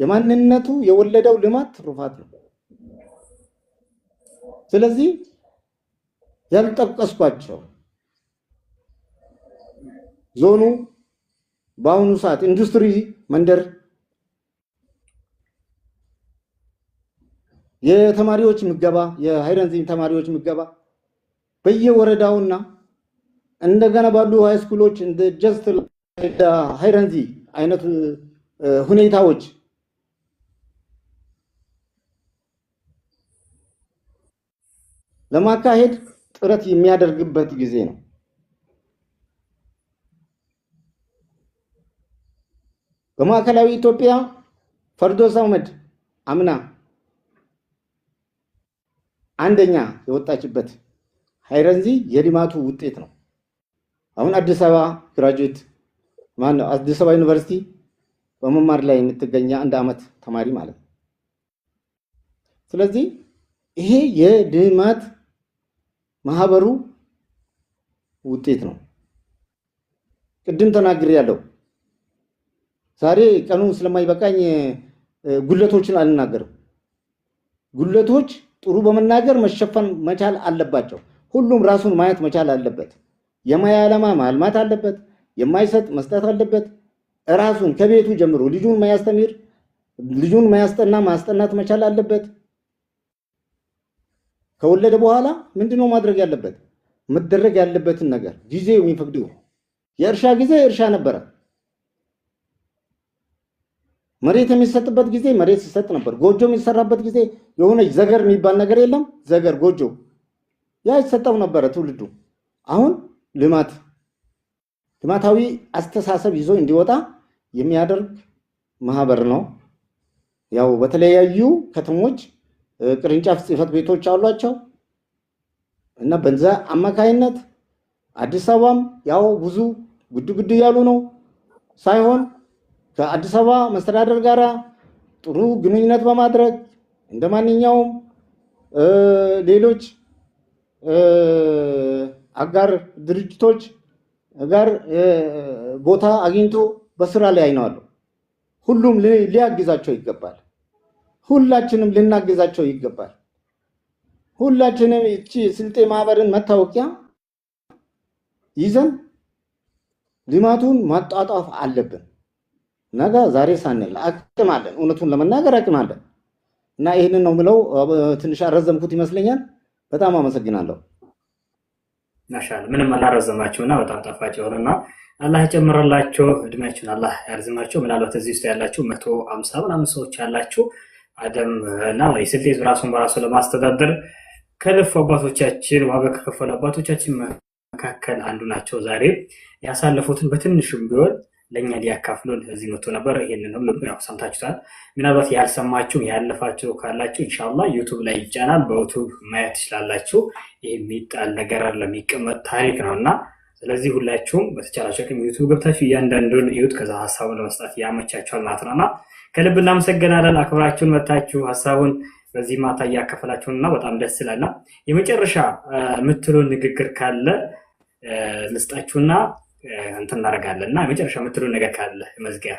የማንነቱ የወለደው ልማት ትሩፋት ነው። ስለዚህ ያልጠቀስኳቸው ዞኑ በአሁኑ ሰዓት ኢንዱስትሪ መንደር የተማሪዎች ምገባ የሃይረንዚ ተማሪዎች ምገባ በየወረዳውና እንደገና ባሉ high school ኦች እንደ just ሃይረንዚ አይነት ሁኔታዎች ለማካሄድ ጥረት የሚያደርግበት ጊዜ ነው። በማዕከላዊ ኢትዮጵያ ፈርዶስ አህመድ አምና አንደኛ የወጣችበት ሃይረንዚ የልማቱ ውጤት ነው። አሁን አዲስ አበባ graduate ማነው አዲስ አበባ ዩኒቨርሲቲ በመማር ላይ የምትገኝ አንድ አመት ተማሪ ማለት ነው። ስለዚህ ይሄ የልማት ማህበሩ ውጤት ነው። ቅድም ተናግሬያለሁ። ዛሬ ቀኑ ስለማይበቃኝ ጉድለቶችን አልናገርም። ጉድለቶች ጥሩ በመናገር መሸፈን መቻል አለባቸው። ሁሉም ራሱን ማየት መቻል አለበት። የማያለማ ማልማት አለበት። የማይሰጥ መስጠት አለበት። ራሱን ከቤቱ ጀምሮ ልጁን ማያስተምር ልጁን ማያስጠና ማስጠናት መቻል አለበት። ከወለደ በኋላ ምንድነው ማድረግ ያለበት? መደረግ ያለበትን ነገር ጊዜው የሚፈቅደው የእርሻ ጊዜ እርሻ ነበረ። መሬት የሚሰጥበት ጊዜ መሬት ሲሰጥ ነበር። ጎጆ የሚሰራበት ጊዜ የሆነ ዘገር የሚባል ነገር የለም። ዘገር ጎጆ ያ ይሰጠው ነበረ ትውልዱ። አሁን ልማታዊ አስተሳሰብ ይዞ እንዲወጣ የሚያደርግ ማህበር ነው። ያው በተለያዩ ከተሞች ቅርንጫፍ ጽሕፈት ቤቶች አሏቸው እና በዛ አማካይነት አዲስ አበባም ያው ብዙ ጉድ ጉድ እያሉ ነው ሳይሆን ከአዲስ አበባ መስተዳደር ጋራ ጥሩ ግንኙነት በማድረግ እንደማንኛውም ሌሎች አጋር ድርጅቶች ጋር ቦታ አግኝቶ በስራ ላይ ነው ያለው። ሁሉም ሊያግዛቸው ይገባል። ሁላችንም ልናግዛቸው ይገባል። ሁላችንም እቺ ስልጤ ማህበርን መታወቂያ ይዘን ልማቱን ማጣጣፍ አለብን። ነገ ዛሬ ሳንል አቅም አለን። እውነቱን ለመናገር አቅም አለን እና ይህንን ነው የምለው። ትንሽ አረዘምኩት ይመስለኛል። በጣም አመሰግናለሁ። ማሻአላ ምንም አላረዘማችሁና በጣም ጣፋጭ የሆነና አላህ ይጨምርላችሁ፣ እድሜያችሁን አላህ ያርዝማችሁ። ምናልባት እዚህ ውስጥ ያላችሁ 150 ምናምን ሰዎች ያላችሁ አደም እና የስልጤ ህዝብ ራሱን በራሱ ለማስተዳደር ከለፉ አባቶቻችን ዋጋ ከከፈሉ አባቶቻችን መካከል አንዱ ናቸው። ዛሬ ያሳለፉትን በትንሹም ቢሆን ለእኛ ሊያካፍሉን እዚህ መጥቶ ነበር። ይህንን ሁሉ ያው ሰምታችኋል። ምናልባት ያልሰማችሁ ያለፋችሁ ካላችሁ ኢንሻአላህ ዩቱብ ላይ ይጫናል። በዩቱብ ማየት ትችላላችሁ። ይህ የሚጣል ነገር አይደለም፣ የሚቀመጥ ታሪክ ነው እና ስለዚህ ሁላችሁም በተቻላችሁ አቅም ዩቱብ ገብታችሁ እያንዳንዱን እዩት። ከዛ ሀሳቡን ለመስጠት ያመቻችኋል ማለት ነው እና ከልብ እናመሰግናለን። አክብራችሁን መታችሁ ሀሳቡን በዚህ ማታ እያከፈላችሁን እና በጣም ደስ ይላልና የመጨረሻ የምትሉን ንግግር ካለ ልስጣችሁና እንትን እናደርጋለን እና የመጨረሻ የምትሉን ነገር ካለ መዝጊያ።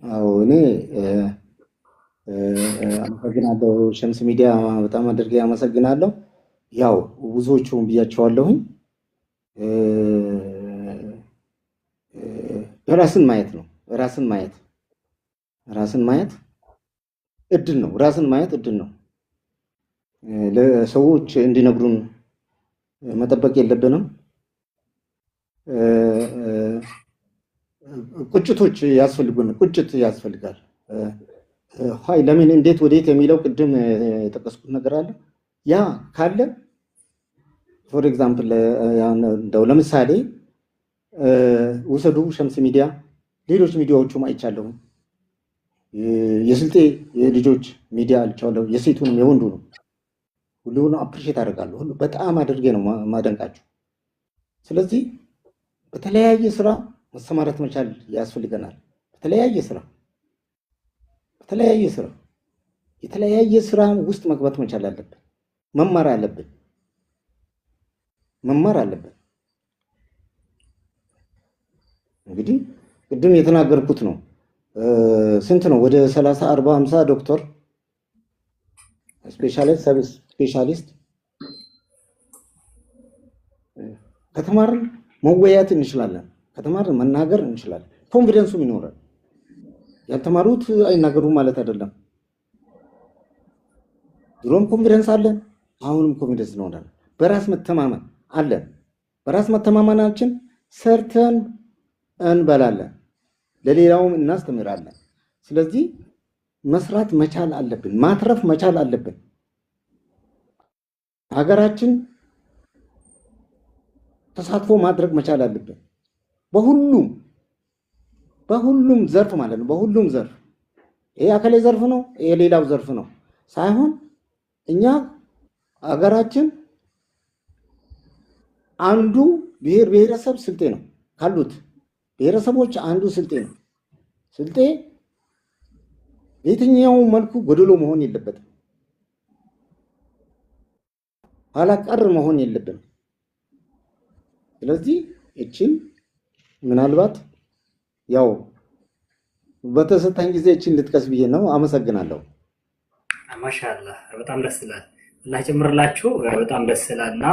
አዎ እኔ አመሰግናለሁ። ሸምስ ሚዲያ በጣም አድርጌ አመሰግናለሁ። ያው ብዙዎቹን ብያቸዋለሁኝ። ራስን ማየት ነው። ራስን ማየት ራስን ማየት እድል ነው። ራስን ማየት እድል ነው። ለሰዎች እንዲነግሩን መጠበቅ የለብንም። ቁጭቶች ያስፈልጉን ቁጭት ያስፈልጋል። ሀይ ለምን እንዴት ወዴት የሚለው ቅድም የጠቀስኩት ነገር አለ። ያ ካለ for example እንደው ለምሳሌ ውሰዱ ሸምስ ሚዲያ፣ ሌሎች ሚዲያዎቹም አይቻለሁ። የስልጤ የልጆች ሚዲያ አይቻለሁ፣ የሴቱንም የወንዱንም ሁሉን appreciate አደርጋለሁ። ሁሉ በጣም አድርጌ ነው ማደንቃቸው። ስለዚህ በተለያየ ስራ መሰማራት መቻል ያስፈልገናል። በተለያየ ስራ በተለያየ ስራ የተለያየ ስራ ውስጥ መግባት መቻል አለብን። መማር አለብን። መማር አለብን። እንግዲህ ቅድም የተናገርኩት ነው። ስንት ነው? ወደ 30፣ 40፣ 50 ዶክተር፣ specialist፣ sub specialist። ከተማርን መወያየት እንችላለን። ከተማርን መናገር እንችላለን። Confidence ኡም ይኖራል። ያልተማሩት አይናገሩም ማለት አይደለም። ድሮም confidence አለን፣ አሁንም confidence ይኖራል። በራስ መተማመን አለን። በራስ መተማመናችን ሰርተን እንበላለን፣ ለሌላውም እናስተምራለን። ስለዚህ መስራት መቻል አለብን፣ ማትረፍ መቻል አለብን። ሀገራችን ተሳትፎ ማድረግ መቻል አለብን። በሁሉም በሁሉም ዘርፍ ማለት ነው። በሁሉም ዘርፍ፣ ይሄ አከሌ ዘርፍ ነው፣ ይሄ ሌላው ዘርፍ ነው ሳይሆን እኛ ሀገራችን አንዱ ብሔር ብሔረሰብ ስልጤ ነው። ካሉት ብሔረሰቦች አንዱ ስልጤ ነው። ስልጤ በየትኛው መልኩ ጎደሎ መሆን የለበትም። ኋላ ቀር መሆን የለብንም። ስለዚህ እችን ምናልባት ያው በተሰጠኝ ጊዜ እችን ልጥቀስ ብዬ ነው። አመሰግናለሁ። ማሻአላህ፣ በጣም ደስ ይላል። አላህ ይጨምርላችሁ። በጣም ደስ ይላል እና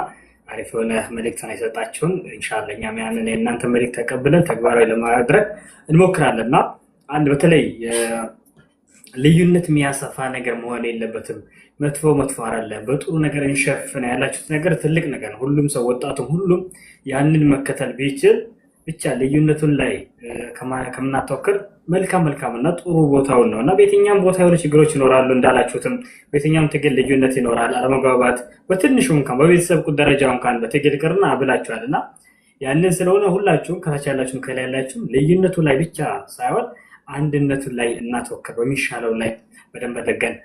አሪፍ የሆነ መልእክት ነው የሰጣችሁን። ኢንሻአላህ እኛም ያንን የእናንተ መልእክት ተቀብለን ተግባራዊ ለማድረግ እንሞክራለን። እና አንድ በተለይ ልዩነት የሚያሰፋ ነገር መሆን የለበትም። መጥፎ መጥፎ አይደለም፣ በጥሩ ነገር እንሸፍነ ያላችሁት ነገር ትልቅ ነገር ነው። ሁሉም ሰው፣ ወጣቱም፣ ሁሉም ያንን መከተል ቢችል ብቻ ልዩነቱን ላይ ከምናተኩር መልካም መልካም እና ጥሩ ቦታውን ነው። እና በየትኛውም ቦታ የሆነ ችግሮች ይኖራሉ፣ እንዳላችሁትም በየትኛውም ትግል ልዩነት ይኖራል፣ አለመግባባት በትንሹ እንኳን በቤተሰብ ደረጃ እንኳን በትግል ቅርና ብላችኋል። እና ያንን ስለሆነ ሁላችሁም ከታች ያላችሁም ከላይ ያላችሁም ልዩነቱ ላይ ብቻ ሳይሆን አንድነቱ ላይ እናተወክር፣ በሚሻለው ላይ በደንብ አድርገን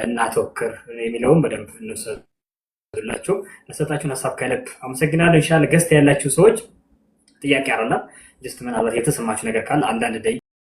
እናተወክር የሚለውን በደንብ እንውሰዱላችሁ። ለሰጣችሁን ሀሳብ ከልብ አመሰግናለሁ። ኢንሻላህ guest ያላችሁ ሰዎች ጥያቄ አይደለም፣ just ምናልባት የተሰማችሁ ነገር ካለ አንዳንድ ደቂቃ።